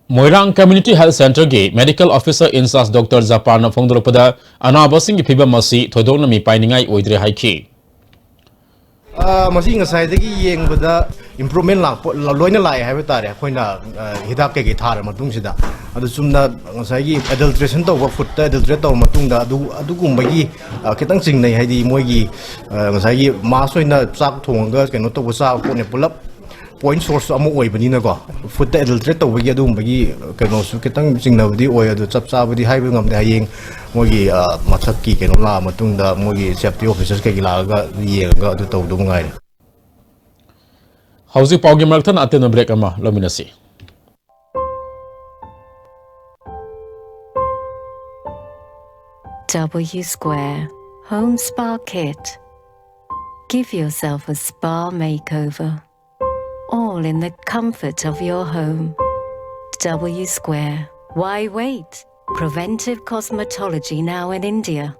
ꯃꯣꯏꯔꯥꯡ ꯀꯝꯃ꯭ꯌꯨꯅꯤꯇꯤ ꯍꯦꯜꯊ ꯁꯦꯟꯇꯔꯒꯤ ꯃꯦꯗꯤꯀꯦꯜ ꯑꯣꯐꯤꯁꯔ ꯏꯟꯆꯥꯔꯖ ꯗꯣꯛꯇꯔ ꯖꯄꯥꯟꯅ ꯐꯣꯡꯗꯣꯔꯛꯄꯗ ꯑꯅꯥꯕꯁꯤꯡꯒꯤ ꯐꯤꯕꯝ ꯑꯁꯤ ꯊꯣꯏꯗꯣꯛꯅ ꯃꯤꯄꯥꯏꯅꯤꯡꯉꯥꯏ ꯑꯣꯏꯗ꯭ꯔꯦ ꯍꯥꯏꯈꯤ꯫ ꯑ, ꯃꯁꯤ ꯉꯁꯥꯏꯗꯒꯤ ꯌꯦꯡꯕꯗ ꯏꯝꯄ꯭ꯔꯨꯚꯃꯦꯟ ꯂꯥꯛꯄ, ꯂ-, ꯂꯣꯏꯅ ꯂꯥꯛꯑꯦ ꯍꯥꯏꯕ ꯇꯥꯔꯦ, ꯑꯩꯈꯣꯏꯅ, ꯑ, ꯍꯤꯗꯥꯛ ꯀꯩꯀꯩ ꯊꯥꯔ ꯃꯇꯨꯡꯁꯤꯗ꯫ ꯑꯗꯨ ꯆꯨꯝꯅ ꯉꯁꯥꯏꯒꯤ ꯑꯦꯗꯜꯇ꯭ꯔꯦꯁꯟ ꯇꯧꯕ, ꯐꯨꯗꯇ ꯑꯦꯗꯜꯇ꯭ꯔꯦꯠ ꯇꯧꯕ ꯃꯇꯨꯡꯗ ꯑꯗꯨ, ꯑꯗꯨꯒꯨꯝꯕꯒꯤ, ꯑ, ꯈꯤꯇꯪ ꯆꯤꯡꯅꯩ꯫ ꯍꯥꯏꯗꯤ ꯃꯣꯏꯒꯤ, ꯑ, ꯉꯁꯥꯏꯒꯤ ꯃꯥꯁ ꯑꯣꯏꯅ ꯆꯥꯛ ꯊꯣꯡꯉꯒ ꯀꯩꯅꯣ ꯇꯧꯕ ꯆꯥꯕ ꯄꯣꯠꯅꯦ ꯄꯨꯂꯞ꯫ ꯄꯣꯏꯟ ꯁꯣꯔꯁ ꯑꯃ ꯑꯣꯏꯕꯅꯤꯅꯀꯣ, ꯐꯨꯗꯇ ꯑꯦꯗꯜꯇ꯭ꯔꯦꯠ ꯇꯧꯕꯒꯤ ꯑꯗꯨꯒꯨꯝꯕꯒꯤ ꯀꯩꯅꯣꯁꯨ ꯈꯤꯇꯪ ꯆꯤꯡꯅꯕꯗꯤ ꯑꯣꯏ꯫ ꯑꯗꯨ ꯆꯞ ꯆꯥꯕꯗꯤ ꯍꯥꯏꯕ ꯉꯝꯗꯦ꯫ ꯍꯌꯦꯡ ꯃꯣꯏꯒꯤ, ꯑ, ꯃꯊꯛꯀꯤ ꯀꯩꯅꯣ ꯂꯥꯛꯑ ꯃꯇꯨꯡꯗ, ꯃꯣꯏꯒꯤ ꯁꯦꯐꯇꯤ ꯑꯣꯐꯤꯁꯔꯁ ꯀꯩꯀꯩ ꯂꯥꯛꯑꯒ ꯌꯦꯡꯉꯒ ꯑꯗꯨ ꯇꯧꯗꯧ ꯉꯥꯏꯔꯦ꯫ ꯍꯧꯖꯤꯛ ꯄꯥꯎꯒꯤ ꯃꯔꯛꯊꯠꯅ ꯑꯇꯦꯟꯕ ꯕ꯭ꯔꯦꯛ ꯑꯃ ꯂꯧꯃꯤꯟꯅꯁꯤ꯫ W Square Home Spa Kit. Give yourself a spa makeover, all in the comfort of your home. W Square. Why wait? Preventive cosmetology now in India.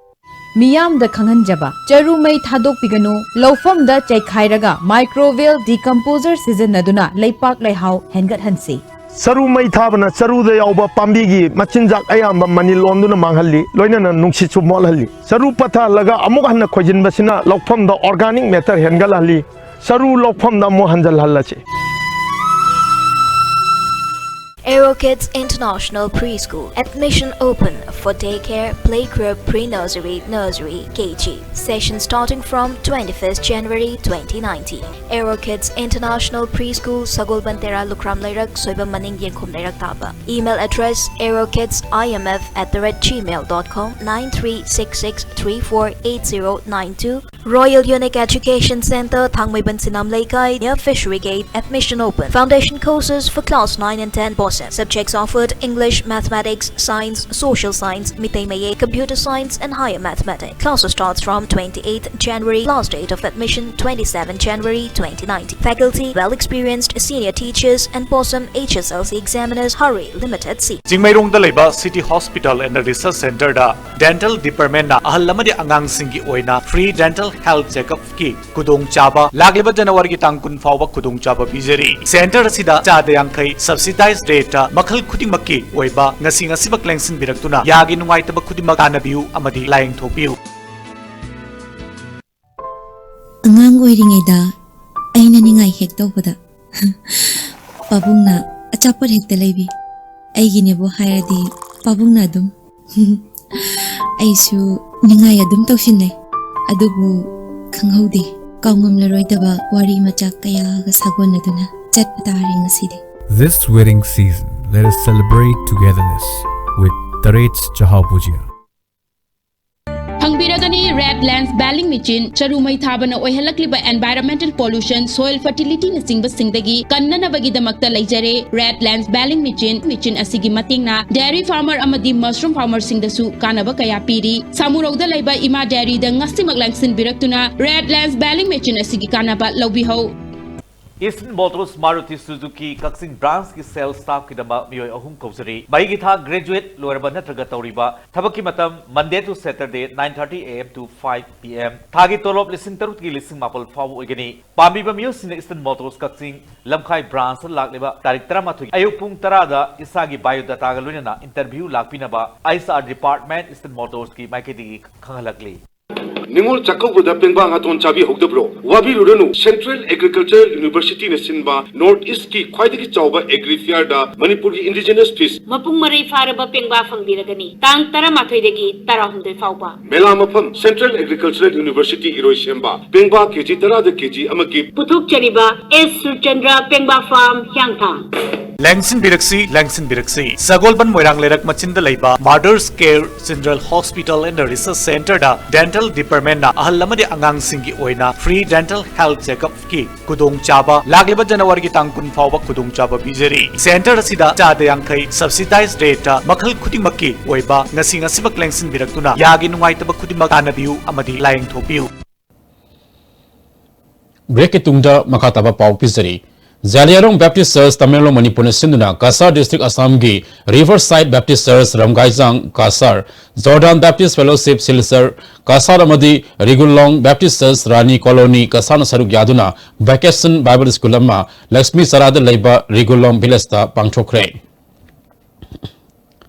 ꯃꯤꯌꯥꯝꯗ ꯈꯪꯍꯟꯖꯕ: ꯆꯔꯨ ꯃꯩ ꯊꯥꯗꯣꯛꯄꯤꯒꯅꯨ꯫ ꯂꯧꯐꯝꯗ ꯆꯩꯈꯥꯏꯔꯒ ꯃꯥꯏꯀ꯭ꯔꯣꯋꯦꯜ ꯗꯤꯀꯝꯄꯣꯖꯔ ꯁꯤꯖꯤꯟꯅꯗꯨꯅ ꯂꯩꯄꯥꯛ ꯂꯩꯍꯥꯎ ꯍꯦꯟꯒꯠꯍꯟꯁꯤ꯫ ꯆꯔꯨ ꯃꯩ ꯊꯥꯕꯅ ꯆꯔꯨꯗ ꯌꯥꯎꯕ ꯄꯥꯝꯕꯤꯒꯤ ꯃꯆꯤꯟꯖꯥꯛ ꯑꯌꯥꯝꯕ ꯃꯅꯤꯜ ꯑꯣꯟꯗꯨꯅ ꯃꯥꯡꯍꯜꯂꯤ, ꯂꯣꯏꯅꯅ ꯅꯨꯡꯁꯤꯠꯁꯨ ꯃꯣꯠꯍꯜꯂꯤ꯫ ꯆꯔꯨ ꯄꯠꯊꯍꯜꯂꯒ ꯑꯃꯨꯛ ꯍꯟꯅ ꯈꯣꯏꯖꯤꯟꯕꯁꯤꯅ ꯂꯧꯐꯝꯗ organic matter ꯍꯦꯟꯒꯠꯍꯜꯂꯤ꯫ ꯆꯔꯨ ꯂꯧꯐꯝꯗ ꯑꯃꯨꯛ ꯍꯟꯖꯤꯜꯍꯜꯂꯁꯤ꯫ Aero Kids International Preschool. Admission open for daycare, playgroup, pre-nursery, nursery, K G. Session starting from twenty-first January twenty nineteen. Aero Kids International Preschool, Sagolband Tera, Lukram Leirak, Soibam Maning, Yengkhum Leirak Taba. Email address: aerokidsimf at the rate gmail dot com, nine three six six three four eight zero nine two. Royal Unique Education Center, Thangmeiban Sinam Leikai, near Fishery Gate. Admission open. Foundation courses for class nine and ten, boys Subjects offered: English, Mathematics, Science, Social Science, Meitei Mayek, Computer Science, and Higher Mathematics. Classes starts from twenty-eighth January. Last date of admission: twenty-seventh January twenty nineteen. Faculty: well experienced senior teachers and POSEM H S L C examiners. Hurry, limited seat. ꯆꯤꯡꯃꯩꯔꯣꯡꯗ ꯂꯩꯕ City Hospital and Research Centreꯗ Dental Departmentꯅ ꯑꯍꯜ ꯑꯃꯗꯤ ꯑꯉꯥꯡꯁꯤꯡꯒꯤ ꯑꯣꯏꯅ free dental health checkupꯀꯤ ꯈꯨꯗꯣꯡꯆꯥꯕ ꯂꯥꯛꯂꯤꯕ Januaryꯒꯤ ꯇꯥꯡ ꯀꯨꯟ ꯐꯥꯎꯕ ꯈꯨꯗꯣꯡꯆꯥꯕ ꯄꯤꯖꯔꯤ꯫ Centre ꯑꯁꯤꯗ ꯆꯥꯗ ꯌꯥꯡꯈꯩ subsidized rateꯇ ꯃꯈꯜ ꯈꯨꯗꯤꯡꯃꯛꯀꯤ ꯑꯣꯏꯕ ꯉꯁꯤ ꯉꯁꯤꯃꯛ ꯂꯦꯡꯁꯤꯟꯕꯤꯔꯛꯇꯨꯅ ꯌꯥꯒꯤ ꯅꯨꯡꯉꯥꯏꯇꯕ ꯈꯨꯗꯤꯡꯃꯛ ꯇꯥꯟꯅꯕꯤꯌꯨ ꯑꯃꯗꯤ ꯂꯥꯌꯦꯡꯊꯣꯛꯄꯤꯌꯨ꯫ ꯑꯉꯥꯡ ꯑꯣꯏꯔꯤꯉꯩꯗ ꯑꯩꯅ ꯅꯤꯡꯉꯥꯏ ꯍꯦꯛ ꯇꯧꯕꯗ ꯄꯥꯕꯨꯡꯅ ꯑꯆꯥꯄꯣꯠ ꯍꯦꯛꯇ ꯂꯩꯕꯤ꯫ ꯑꯩꯒꯤꯅꯦꯕꯨ ꯍꯥꯏꯔꯗꯤ ꯄꯥꯕꯨꯡꯅ ꯑꯗꯨꯝ꯫ ꯑꯩꯁꯨ ꯅꯤꯡꯉꯥꯏ ꯑꯗꯨꯝ ꯇꯧꯁꯤꯟꯅꯩ꯫ ꯑꯗꯨꯕꯨ ꯈꯪꯍꯧꯗꯦ, ꯀꯥꯎꯉꯝꯂꯔꯣꯏꯗꯕ ꯋꯥꯔꯤ ꯃꯆꯥ ꯀꯌꯥꯒ ꯁꯥꯒꯣꯟꯅꯗꯨꯅ ꯆꯠꯄ ꯇꯥꯔꯦ ꯉꯁꯤꯗꯤ꯫ This wedding season, let us celebrate togetherness with Tarets Chahao Bhujia. ꯐꯪꯕꯤꯔꯒꯅꯤ Red Lens Baling Machine꯫ ꯆꯔꯨ ꯃꯩ ꯊꯥꯕꯅ ꯑꯣꯏꯍꯜꯂꯛꯂꯤꯕ environmental pollution, soil fertilityꯅꯆꯤꯡꯕꯁꯤꯡꯗꯒꯤ ꯀꯟꯅꯅꯕꯒꯤꯗꯃꯛꯇ ꯂꯩꯖꯔꯦ Red Lens Baling Machine꯫ Machine ꯑꯁꯤꯒꯤ ꯃꯇꯦꯡꯅ dairy farmer ꯑꯃꯗꯤ mushroom farmerꯁꯤꯡꯗꯁꯨ ꯀꯥꯟꯅꯕ ꯀꯌꯥ ꯄꯤꯔꯤ꯫ ꯁꯥꯃꯨꯔꯧꯗ ꯂꯩꯕ ꯏꯃꯥ dairyꯗ ꯉꯁꯤꯃꯛ ꯂꯦꯡꯁꯤꯟꯕꯤꯔꯛꯇꯨꯅ Red Lens Baling Machine ꯑꯁꯤꯒꯤ ꯀꯥꯟꯅꯕ ꯂꯧꯕꯤꯍꯧ꯫ Eastern Motors Maruti Suzuki ꯀꯛꯆꯤꯡ branchꯀꯤ sales staffꯀꯤꯗꯃꯛ ꯃꯤꯑꯣꯏ ꯑꯍꯨꯝ ꯀꯧꯖꯔꯤ꯫ ꯃꯍꯩꯒꯤ ꯊꯥꯛ graduate ꯂꯣꯏꯔꯕ ꯅꯠꯇ꯭ꯔꯒ ꯇꯧꯔꯤꯕ꯫ ꯊꯕꯛꯀꯤ ꯃꯇꯝ Monday to Saturday, nine thirty A M to five P M꯫ ꯊꯥꯒꯤ ꯇꯣꯂꯣꯞ ꯂꯤꯁꯤꯡ ꯇꯔꯨꯛꯇꯒꯤ ꯂꯤꯁꯤꯡ ꯃꯥꯄꯜ ꯐꯥꯎꯕ ꯑꯣꯏꯒꯅꯤ꯫ ꯄꯥꯝꯕꯤꯕ ꯃꯤꯑꯣꯏꯁꯤꯡꯅ Eastern Motors ꯀꯛꯆꯤꯡ ꯂꯝꯈꯥꯏ branchꯇ ꯂꯥꯛꯂꯤꯕ ꯇꯥꯔꯤꯛ ꯇꯔꯥꯃꯥꯊꯣꯏ ꯑꯌꯨꯛ ꯄꯨꯡ ꯇꯔꯥꯗ ꯏꯁꯥꯒꯤ biodataꯒ ꯂꯣꯏꯅꯅ interview ꯂꯥꯛꯄꯤꯅꯕ H R department Eastern Motorsꯀꯤ ꯃꯥꯏꯀꯩꯗꯒꯤ ꯈꯪꯍꯜꯂꯛꯂꯤ꯫ ꯅꯤꯉꯣꯜ ꯆꯥꯛꯀꯧꯕꯗ ꯄꯦꯡꯕꯥ ꯉꯥꯇꯣꯟ ꯆꯥꯕꯤꯍꯧꯗꯕ꯭ꯔꯣ? ꯋꯥꯕꯤꯔꯨꯔꯅꯨ, Central Agricultural Universityꯅ ꯁꯤꯟꯕ North Eastꯀꯤ ꯈ꯭ꯋꯥꯏꯗꯒꯤ ꯆꯥꯎꯕ Agri Fairꯗ ꯃꯅꯤꯄꯨꯔꯒꯤ indigenous fish ꯃꯄꯨꯡ ꯃꯔꯩ ꯐꯥꯔꯕ ꯄꯦꯡꯕꯥ ꯐꯪꯕꯤꯔꯒꯅꯤ꯫ ꯇꯥꯡ ꯇꯔꯥꯃꯥꯊꯣꯏꯗꯒꯤ ꯇꯔꯥꯍꯨꯝꯗꯣꯏ ꯐꯥꯎꯕ꯫ ꯃꯦꯂꯥ ꯃꯐꯝ: Central Agricultural University ꯏꯔꯣꯏꯁꯦꯝꯕ꯫ ꯄꯦꯡꯕꯥ ꯀꯦꯖꯤ ꯇꯔꯥꯗ ꯀꯦꯖꯤ ꯑꯃꯒꯤ꯫ ꯄꯨꯊꯣꯛꯆꯔꯤꯕ S ꯁꯨꯔꯆꯟꯗ꯭ꯔ ꯄꯦꯡꯕꯥ Farm, ꯍꯤꯌꯥꯡꯊꯥꯡ꯫ ꯂꯦꯡꯁꯤꯟꯕꯤꯔꯛꯁꯤ, ꯂꯦꯡꯁꯤꯟꯕꯤꯔꯛꯁꯤ꯫ ꯁꯒꯣꯜꯕꯟ ꯃꯣꯏꯔꯥꯡ ꯂꯩꯔꯛ ꯃꯆꯤꯟꯗ ꯂꯩꯕ Mother's Care General Hospital and Research Centerꯗ dental departmentꯅ ꯑꯍꯜ ꯑꯃꯗꯤ ꯑꯉꯥꯡꯁꯤꯡꯒꯤ ꯑꯣꯏꯅ free dental health checkupꯀꯤ ꯈꯨꯗꯣꯡꯆꯥꯕ ꯂꯥꯛꯂꯤꯕ ꯖꯅꯋꯥꯔꯤꯒꯤ ꯇꯥꯡ ꯀꯨꯟ ꯐꯥꯎꯕ ꯈꯨꯗꯣꯡꯆꯥꯕ ꯄꯤꯖꯔꯤ꯫ Center ꯑꯁꯤꯗ ꯆꯥꯗ ꯌꯥꯡꯈꯩ subsidized rateꯇ ꯃꯈꯜ ꯈꯨꯗꯤꯡꯃꯛꯀꯤ ꯑꯣꯏꯕ ꯉꯁꯤ ꯉꯁꯤꯃꯛ ꯂꯦꯡꯁꯤꯟꯕꯤꯔꯛꯇꯨꯅ ꯌꯥꯒꯤ ꯅꯨꯡꯉꯥꯏꯇꯕ ꯈꯨꯗꯤꯡꯃꯛ ꯇꯥꯟꯅꯕꯤꯌꯨ ꯑꯃꯗꯤ ꯂꯥꯌꯦꯡꯊꯣꯛꯄꯤꯌꯨ꯫ Breakꯀꯤ ꯇꯨꯡꯗ ꯃꯈꯥ ꯇꯥꯕ ꯄꯥꯎ ꯄꯤꯖꯔꯤ꯫ ꯖꯥꯂꯤꯌꯥꯔꯣꯡ Baptist Church, ꯇꯃꯦꯡꯂꯣꯡ, ꯃꯅꯤꯄꯨꯔꯅ ꯁꯤꯟꯗꯨꯅ ꯀꯁꯥꯔ district, ꯑꯁꯥꯝꯒꯤ Riverside Baptist Church, ꯔꯝꯒꯥꯏꯖꯥꯡ Cachar, Jordan Baptist Fellowship, Silchar Cachar ꯑꯃꯗꯤ ꯔꯤꯒꯨꯂꯣꯡ Baptist Church, ꯔꯥꯅꯤ ꯀꯣꯂꯣꯅꯤ ꯀꯁꯥꯔꯅ ꯁꯔꯨꯛ ꯌꯥꯗꯨꯅ Vacation Bible School ꯑꯃ ꯂꯛꯁꯃꯤ ꯆꯔꯥꯗ ꯂꯩꯕ ꯔꯤꯒꯨꯂꯣꯡ villageꯇ ꯄꯥꯡꯊꯣꯛꯈ꯭ꯔꯦ꯫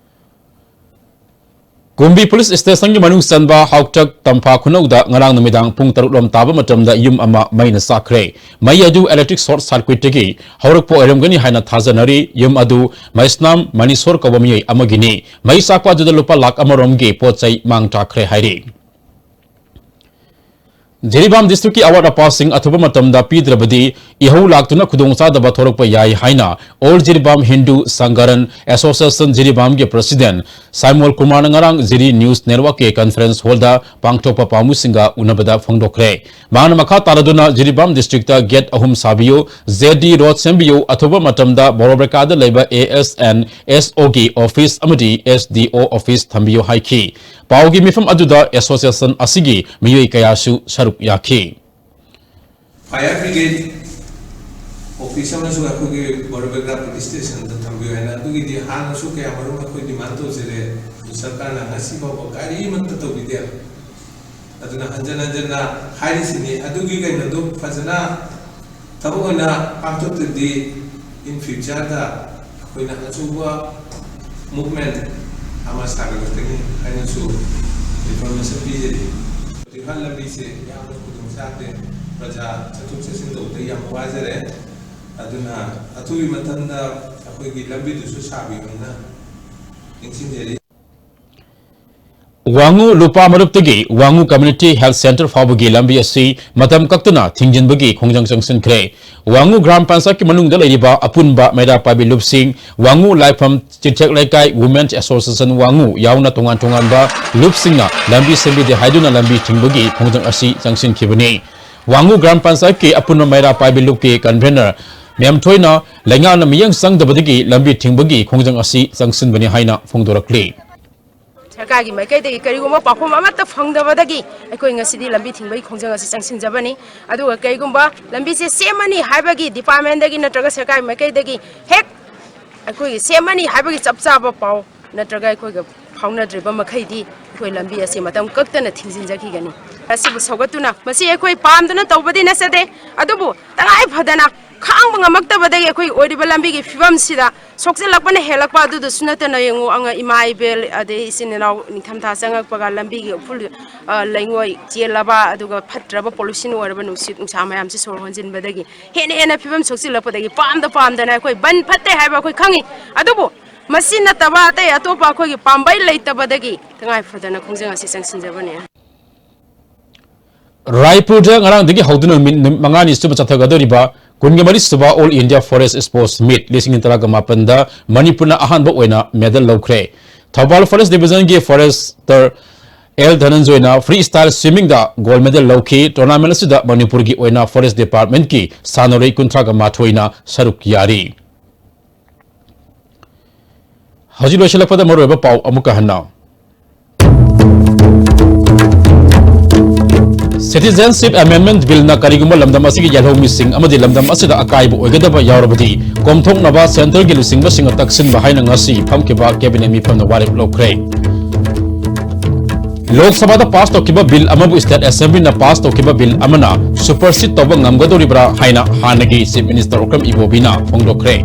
ꯀꯨꯝꯕꯤ police stationꯒꯤ ꯃꯅꯨꯡ ꯆꯟꯕ ꯍꯥꯎꯇꯛ ꯇꯝꯐꯥ ꯈꯨꯅꯧꯗ ꯉꯔꯥꯡ ꯅꯨꯃꯤꯗꯥꯡ ꯄꯨꯡ ꯇꯔꯨꯛ ꯂꯣꯝ ꯇꯥꯕ ꯃꯇꯝꯗ ꯌꯨꯝ ꯑꯃ ꯃꯩꯅ ꯆꯥꯛꯈ꯭ꯔꯦ꯫ ꯃꯩ ꯑꯗꯨ electric short circuitꯇꯒꯤ ꯍꯧꯔꯛꯄ ꯑꯣꯏꯔꯝꯒꯅꯤ ꯍꯥꯏꯅ ꯊꯥꯖꯅꯔꯤ꯫ ꯌꯨꯝ ꯑꯗꯨ ꯃꯩꯁꯅꯥꯝ ꯃꯅꯤꯁꯣꯔ ꯀꯧꯕ ꯃꯤꯑꯣꯏ ꯑꯃꯒꯤꯅꯤ꯫ ꯃꯩ ꯆꯥꯛꯄ ꯑꯗꯨꯗ ꯂꯨꯄꯥ ꯂꯥꯈ ꯑꯃꯔꯣꯝꯒꯤ ꯄꯣꯠ ꯆꯩ ꯃꯥꯡ ꯇꯥꯛꯈ꯭ꯔꯦ ꯍꯥꯏꯔꯤ꯫ ꯖꯤꯔꯤꯕꯥꯝ districtꯀꯤ ꯑꯋꯥꯠ ꯑꯄꯥꯁꯤꯡ ꯑꯊꯨꯕ ꯃꯇꯝꯗ ꯄꯤꯗ꯭ꯔꯕꯗꯤ ꯏꯍꯧ ꯂꯥꯛꯇꯨꯅ ꯈꯨꯗꯣꯡꯆꯥꯗꯕ ꯊꯣꯛꯂꯛꯄ ꯌꯥꯏ ꯍꯥꯏꯅ All Jiribam Hindu Sangaran Association ꯖꯤꯔꯤꯕꯥꯝꯒꯤ president ꯁꯥꯏꯃꯣꯜ ꯀꯨꯃꯥꯔꯅ ꯉꯔꯥꯡ ꯖꯤꯔꯤ News Networkꯀꯤ conference hallꯗ ꯄꯥꯡꯊꯣꯛꯄ ꯄꯥꯎꯃꯤꯁꯤꯡꯒ ꯎꯅꯕꯗ ꯐꯣꯡꯗꯣꯛꯈ꯭ꯔꯦ꯫ ꯃꯍꯥꯛꯅ ꯃꯈꯥ ꯇꯥꯔꯗꯨꯅ ꯖꯤꯔꯤꯕꯥꯝ districtꯇ gate ꯑꯍꯨꯝ ꯁꯥꯕꯤꯌꯨ, J D road ꯁꯦꯝꯕꯤꯌꯨ, ꯑꯊꯨꯕ ꯃꯇꯝꯗ ꯕꯣꯔꯣꯕꯦꯀꯥꯗ ꯂꯩꯕ A S and S Oꯒꯤ office ꯑꯃꯗꯤ S D O office ꯊꯝꯕꯤꯌꯨ ꯍꯥꯏꯈꯤ꯫ ꯄꯥꯎꯒꯤ ꯃꯤꯐꯝ ꯑꯗꯨꯗ association ꯑꯁꯤꯒꯤ ꯃꯤꯑꯣꯏ ꯀꯌꯥꯁꯨ ꯁꯔꯨꯛ ꯌꯥꯈꯤ꯫ Fire brigade office ꯑꯃꯁꯨ ꯑꯩꯈꯣꯏꯒꯤ ꯕꯣꯔꯣꯕꯦꯀꯥ police stationꯗ ꯊꯝꯕꯤꯌꯨ ꯍꯥꯏꯅ ꯑꯗꯨꯒꯤꯗꯤ ꯍꯥꯟꯅꯁꯨ ꯀꯌꯥ ꯃꯔꯨꯝ ꯑꯩꯈꯣꯏ demand ꯇꯧꯖꯔꯦ꯫ ꯑꯗꯨ ꯁꯔꯀꯥꯔꯅ ꯉꯁꯤ ꯐꯥꯎꯕ ꯀꯔꯤꯃꯠꯇ ꯇꯧꯕꯤꯗꯦ꯫ ꯑꯗꯨꯅ ꯍꯟꯖꯟ ꯍꯟꯖꯟꯅ ꯍꯥꯏꯔꯤꯁꯤꯅꯤ꯫ ꯑꯗꯨꯒꯤ ꯀꯩꯅꯣꯗꯨ ꯐꯖꯅ ꯊꯕꯛ ꯑꯣꯏꯅ ꯄꯥꯡꯊꯣꯛꯇ꯭ꯔꯗꯤ in futureꯗ ꯑꯩꯈꯣꯏꯅ ꯑꯆꯧꯕ movement ꯑꯃ ꯁꯥꯒꯠꯂꯛꯀꯅꯤ ꯍꯥꯏꯅꯁꯨ information ꯄꯤꯖꯔꯤ꯫ ꯍꯧꯖꯤꯛ ꯏꯝꯐꯥꯜ ꯂꯝꯕꯤꯁꯦ ꯌꯥꯝꯅ ꯈꯨꯗꯣꯡ ꯆꯥꯗꯦ꯫ ꯄ꯭ꯔꯖꯥ ꯆꯠꯊꯣꯛ ꯆꯠꯁꯤꯟ ꯇꯧꯕꯗ ꯌꯥꯝ ꯋꯥꯖꯔꯦ꯫ ꯑꯗꯨꯅ ꯑꯊꯨꯕ ꯃꯇꯝꯗ ꯑꯩꯈꯣꯏꯒꯤ ꯂꯝꯕꯤꯗꯨꯁꯨ ꯁꯥꯕꯤꯌꯣꯅ ꯅꯤꯡꯁꯤꯡꯖꯔꯤ꯫ ꯋꯥꯉꯨ ꯂꯨꯄꯥ ꯃꯔꯨꯞꯇꯒꯤ ꯋꯥꯉꯨ Community Health Centre ꯐꯥꯎꯕꯒꯤ ꯂꯝꯕꯤ ꯑꯁꯤ ꯃꯇꯝ ꯀꯛꯇꯅ ꯊꯤꯡꯖꯤꯟꯕꯒꯤ ꯈꯣꯡꯖꯪ ꯆꯪꯁꯤꯟꯈ꯭ꯔꯦ꯫ ꯋꯥꯉꯨ ꯒ꯭ꯔꯥꯝ ꯄꯟꯆꯥꯌꯠꯀꯤ ꯃꯅꯨꯡꯗ ꯂꯩꯔꯤꯕ ꯑꯄꯨꯟꯕ ꯃꯩꯔꯥ ꯄꯥꯏꯕꯤ ꯂꯨꯞꯁꯤꯡ, ꯋꯥꯉꯨ ꯂꯥꯏꯐꯝ ꯆꯤꯊꯦꯛ ꯂꯩꯀꯥꯏ Women's Association ꯋꯥꯉꯨ ꯌꯥꯎꯅ ꯇꯣꯉꯥꯟ ꯇꯣꯉꯥꯟꯕ ꯂꯨꯞꯁꯤꯡꯅ ꯂꯝꯕꯤ ꯁꯦꯝꯕꯤꯗꯦ ꯍꯥꯏꯗꯨꯅ ꯂꯝꯕꯤ ꯊꯤꯡꯕꯒꯤ ꯈꯣꯡꯖꯪ ꯑꯁꯤ ꯆꯪꯁꯤꯟꯈꯤꯕꯅꯤ꯫ ꯋꯥꯉꯨ ꯒ꯭ꯔꯥꯝ ꯄꯟꯆꯥꯌꯠꯀꯤ ꯑꯄꯨꯟꯕ ꯃꯩꯔꯥ ꯄꯥꯏꯕꯤ ꯂꯨꯞꯀꯤ convener ꯃꯦꯝꯊꯣꯏꯅ ꯂꯩꯉꯥꯛꯅ ꯃꯤꯠꯌꯦꯡ ꯆꯪꯗꯕꯗꯒꯤ ꯂꯝꯕꯤ ꯊꯤꯡꯕꯒꯤ ꯈꯣꯡꯖꯪ ꯑꯁꯤ ꯆꯪꯁꯤꯟꯕꯅꯤ ꯍꯥꯏꯅ ꯐꯣꯡꯗꯣꯔꯛꯂꯤ꯫ ꯁꯔꯀꯥꯔꯒꯤ ꯃꯥꯏꯀꯩꯗꯒꯤ ꯀꯔꯤꯒꯨꯝꯕ ꯄꯥꯎꯈꯨꯝ ꯑꯃꯠꯇ ꯐꯪꯗꯕꯗꯒꯤ ꯑꯩꯈꯣꯏ ꯉꯁꯤꯗꯤ ꯂꯝꯕꯤ ꯊꯤꯡꯕꯒꯤ ꯈꯣꯡꯖꯪ ꯑꯁꯤ ꯆꯪꯁꯤꯟꯖꯕꯅꯤ꯫ ꯑꯗꯨꯒ ꯀꯔꯤꯒꯨꯝꯕ ꯂꯝꯕꯤꯁꯦ ꯁꯦꯝꯃꯅꯤ ꯍꯥꯏꯕꯒꯤ departmentꯗꯒꯤ ꯅꯠꯇ꯭ꯔꯒ ꯁꯔꯀꯥꯔꯒꯤ ꯃꯥꯏꯀꯩꯗꯒꯤ ꯍꯦꯛ ꯑꯩꯈꯣꯏꯒꯤ ꯁꯦꯝꯃꯅꯤ ꯍꯥꯏꯕꯒꯤ ꯆꯞ ꯆꯥꯕ ꯄꯥꯎ ꯅꯠꯇ꯭ꯔꯒ ꯑꯩꯈꯣꯏꯒ ꯐꯥꯎꯅꯗ꯭ꯔꯤꯕ ꯃꯈꯩꯗꯤ ꯑꯩꯈꯣꯏ ꯂꯝꯕꯤ ꯑꯁꯤ ꯃꯇꯝ ꯀꯛꯇꯅ ꯊꯤꯡꯖꯤꯟꯖꯈꯤꯒꯅꯤ꯫ ꯑꯁꯤꯕꯨ ꯁꯧꯒꯠꯇꯨꯅ ꯃꯁꯤ ꯑꯩꯈꯣꯏ ꯄꯥꯝꯗꯅ ꯇꯧꯕꯗꯤ ꯅꯠꯆꯗꯦ, ꯑꯗꯨꯕꯨ ꯇꯉꯥꯏ ꯐꯗꯅ ꯈꯥꯡꯕ ꯉꯝꯃꯛꯇꯕꯗꯒꯤ ꯑꯩꯈꯣꯏ ꯑꯣꯏꯔꯤꯕ ꯂꯝꯕꯤꯒꯤ ꯐꯤꯕꯝꯁꯤꯗ ꯁꯣꯛꯆꯤꯜꯂꯛꯄꯅ ꯍꯦꯜꯂꯛꯄ꯫ ꯑꯗꯨꯗꯁꯨ ꯅꯠꯇꯅ ꯌꯦꯡꯉꯨ, ꯑꯉꯥꯡ, ꯏꯃꯥ ꯏꯕꯦꯜ, ꯑꯗꯩ ꯏꯆꯤꯟ ꯏꯅꯥꯎ ꯅꯤꯡꯊꯝꯊꯥ ꯆꯪꯉꯛꯄꯒ ꯂꯝꯕꯤꯒꯤ ꯎꯐꯨꯜ, ꯑ, ꯂꯩꯉꯣꯏ ꯆꯦꯜꯂꯕ, ꯑꯗꯨꯒ ꯐꯠꯇ꯭ꯔꯕ pollution ꯑꯣꯏꯔꯕ ꯅꯨꯡꯁꯤꯠ ꯅꯨꯡꯁꯥ ꯃꯌꯥꯝꯁꯤ ꯁꯣꯔ ꯍꯣꯟꯖꯤꯟꯕꯗꯒꯤ ꯍꯦꯟꯅ ꯍꯦꯟꯅ ꯐꯤꯕꯝ ꯁꯣꯛꯆꯤꯜꯂꯛꯄꯗꯒꯤ ꯄꯥꯝꯗ ꯄꯥꯝꯗꯅ ꯑꯩꯈꯣꯏ ꯕꯟ ꯐꯠꯇꯦ ꯍꯥꯏꯕ ꯑꯩꯈꯣꯏ ꯈꯪꯉꯤ, ꯑꯗꯨꯕꯨ ꯃꯁꯤ ꯅꯠꯇꯕ ꯑꯇꯩ ꯑꯇꯣꯞꯄ ꯑꯩꯈꯣꯏꯒꯤ ꯄꯥꯝꯕꯩ ꯂꯩꯇꯕꯗꯒꯤ ꯇꯉꯥꯏ ꯐꯗꯅ ꯈꯣꯡꯖꯪ ꯑꯁꯤ ꯆꯪꯁꯤꯟꯖꯕꯅꯤ꯫ ꯔꯥꯏꯄꯨꯔꯗ ꯉꯔꯥꯡꯗꯒꯤ ꯍꯧꯗꯨꯅ ꯅꯨꯃꯤꯠ, ꯅꯨꯃꯤꯠ ꯃꯉꯥꯅꯤ ꯁꯨꯕ ꯆꯠꯊꯒꯗꯧꯔꯤꯕ ꯀꯨꯟꯒ ꯃꯔꯤ ꯁꯨꯕ All India Forest Sports Meet ꯂꯤꯁꯤꯡ ꯑꯅꯤ ꯇꯔꯥꯒ ꯃꯥꯄꯟꯗ ꯃꯅꯤꯄꯨꯔꯅ ꯑꯍꯥꯟꯕ ꯑꯣꯏꯅ medal ꯂꯧꯈ꯭ꯔꯦ꯫ ꯊꯧꯕꯥꯜ Forest Divisionꯒꯤ forester ꯑꯦꯜ ꯙꯅꯟꯖꯣꯏꯅ freestyle swimmingꯗ gold medal ꯂꯧꯈꯤ꯫ Tournament ꯑꯁꯤꯗ ꯃꯅꯤꯄꯨꯔꯒꯤ ꯑꯣꯏꯅ Forest Departmentꯀꯤ ꯁꯥꯟꯅꯔꯣꯏ ꯀꯨꯟꯊ꯭ꯔꯥꯒ ꯃꯥꯊꯣꯏꯅ ꯁꯔꯨꯛ ꯌꯥꯔꯤ꯫ ꯍꯧꯖꯤꯛ ꯂꯣꯏꯁꯤꯜꯂꯛꯄꯗ ꯃꯔꯨꯑꯣꯏꯕ ꯄꯥꯎ ꯑꯃꯨꯛꯀ ꯍꯟꯅ꯫ Citizenship Amendment Billꯅ ꯀꯔꯤꯒꯨꯝꯕ ꯂꯝꯗꯝ ꯑꯁꯤꯒꯤ ꯌꯦꯜꯍꯧꯃꯤꯁꯤꯡ ꯑꯃꯗꯤ ꯂꯝꯗꯝ ꯑꯁꯤꯗ ꯑꯀꯥꯏꯕ ꯑꯣꯏꯒꯗꯕ ꯌꯥꯎꯔꯕꯗꯤ ꯀꯣꯝꯊꯣꯛꯅꯕ centreꯒꯤ ꯂꯨꯆꯤꯡꯕꯁꯤꯡꯅ ꯇꯛꯁꯤꯟꯕ ꯍꯥꯏꯅ ꯉꯁꯤ ꯐꯝꯈꯤꯕ cabinet ꯃꯤꯐꯝꯅ ꯋꯥꯔꯦꯞ ꯂꯧꯈ꯭ꯔꯦ꯫ ꯂꯣꯛ ꯁꯚꯥꯗ pass ꯇꯧꯈꯤꯕ bill ꯑꯃꯕꯨ state assemblyꯅ pass ꯇꯧꯈꯤꯕ bill ꯑꯃꯅ supersede ꯇꯧꯕ ꯉꯝꯒꯗꯧꯔꯤꯕ꯭ꯔꯥ ꯍꯥꯏꯅ ꯍꯥꯟꯅꯒꯤ Chief Minister ꯑꯣꯀ꯭ꯔꯝ ꯏꯕꯣꯕꯤꯅ ꯐꯣꯡꯗꯣꯛꯈ꯭ꯔꯦ꯫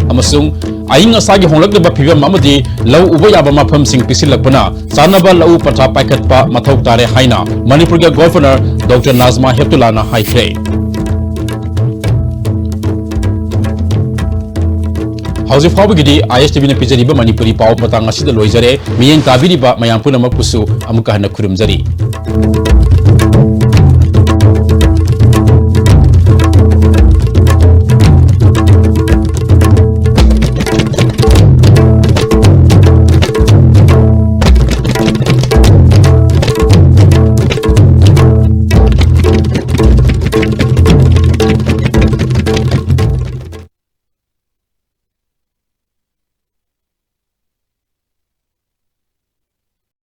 ꯑꯃꯁꯨꯡ ꯑꯏꯪ ꯑꯁꯥꯒꯤ ꯍꯣꯡꯂꯛꯂꯤꯕ ꯐꯤꯕꯝ ꯑꯃꯗꯤ ꯂꯧ ꯎꯕ ꯌꯥꯕ ꯃꯐꯝꯁꯤꯡ ꯄꯤꯁꯤꯜꯂꯛꯄꯅ ꯆꯥꯅꯕ ꯂꯧꯎ ꯄꯟꯊꯥ ꯄꯥꯏꯈꯠꯄ ꯃꯊꯧ ꯇꯥꯔꯦ ꯍꯥꯏꯅ ꯃꯅꯤꯄꯨꯔꯒꯤ Governor Doctor ꯅꯥꯖꯃꯥ ꯍꯦꯞꯇꯨꯂꯥꯅ ꯍꯥꯏꯈ꯭ꯔꯦ꯫ ꯍꯧꯖꯤꯛ ꯐꯥꯎꯕꯒꯤꯗꯤ ꯑꯥꯏ ꯑꯦꯁ ꯇꯤ ꯚꯤꯅ ꯄꯤꯖꯔꯤꯕ ꯃꯅꯤꯄꯨꯔꯤ ꯄꯥꯎ ꯃꯇꯥꯡ ꯑꯁꯤꯗ ꯂꯣꯏꯖꯔꯦ꯫ ꯃꯤꯠꯌꯦꯡ ꯇꯥꯕꯤꯔꯤꯕ ꯃꯌꯥꯝ ꯄꯨꯝꯅꯃꯛꯄꯨꯁꯨ ꯑꯃꯨꯛꯀ ꯍꯟꯅ ꯈꯨꯔꯨꯝꯖꯔꯤ꯫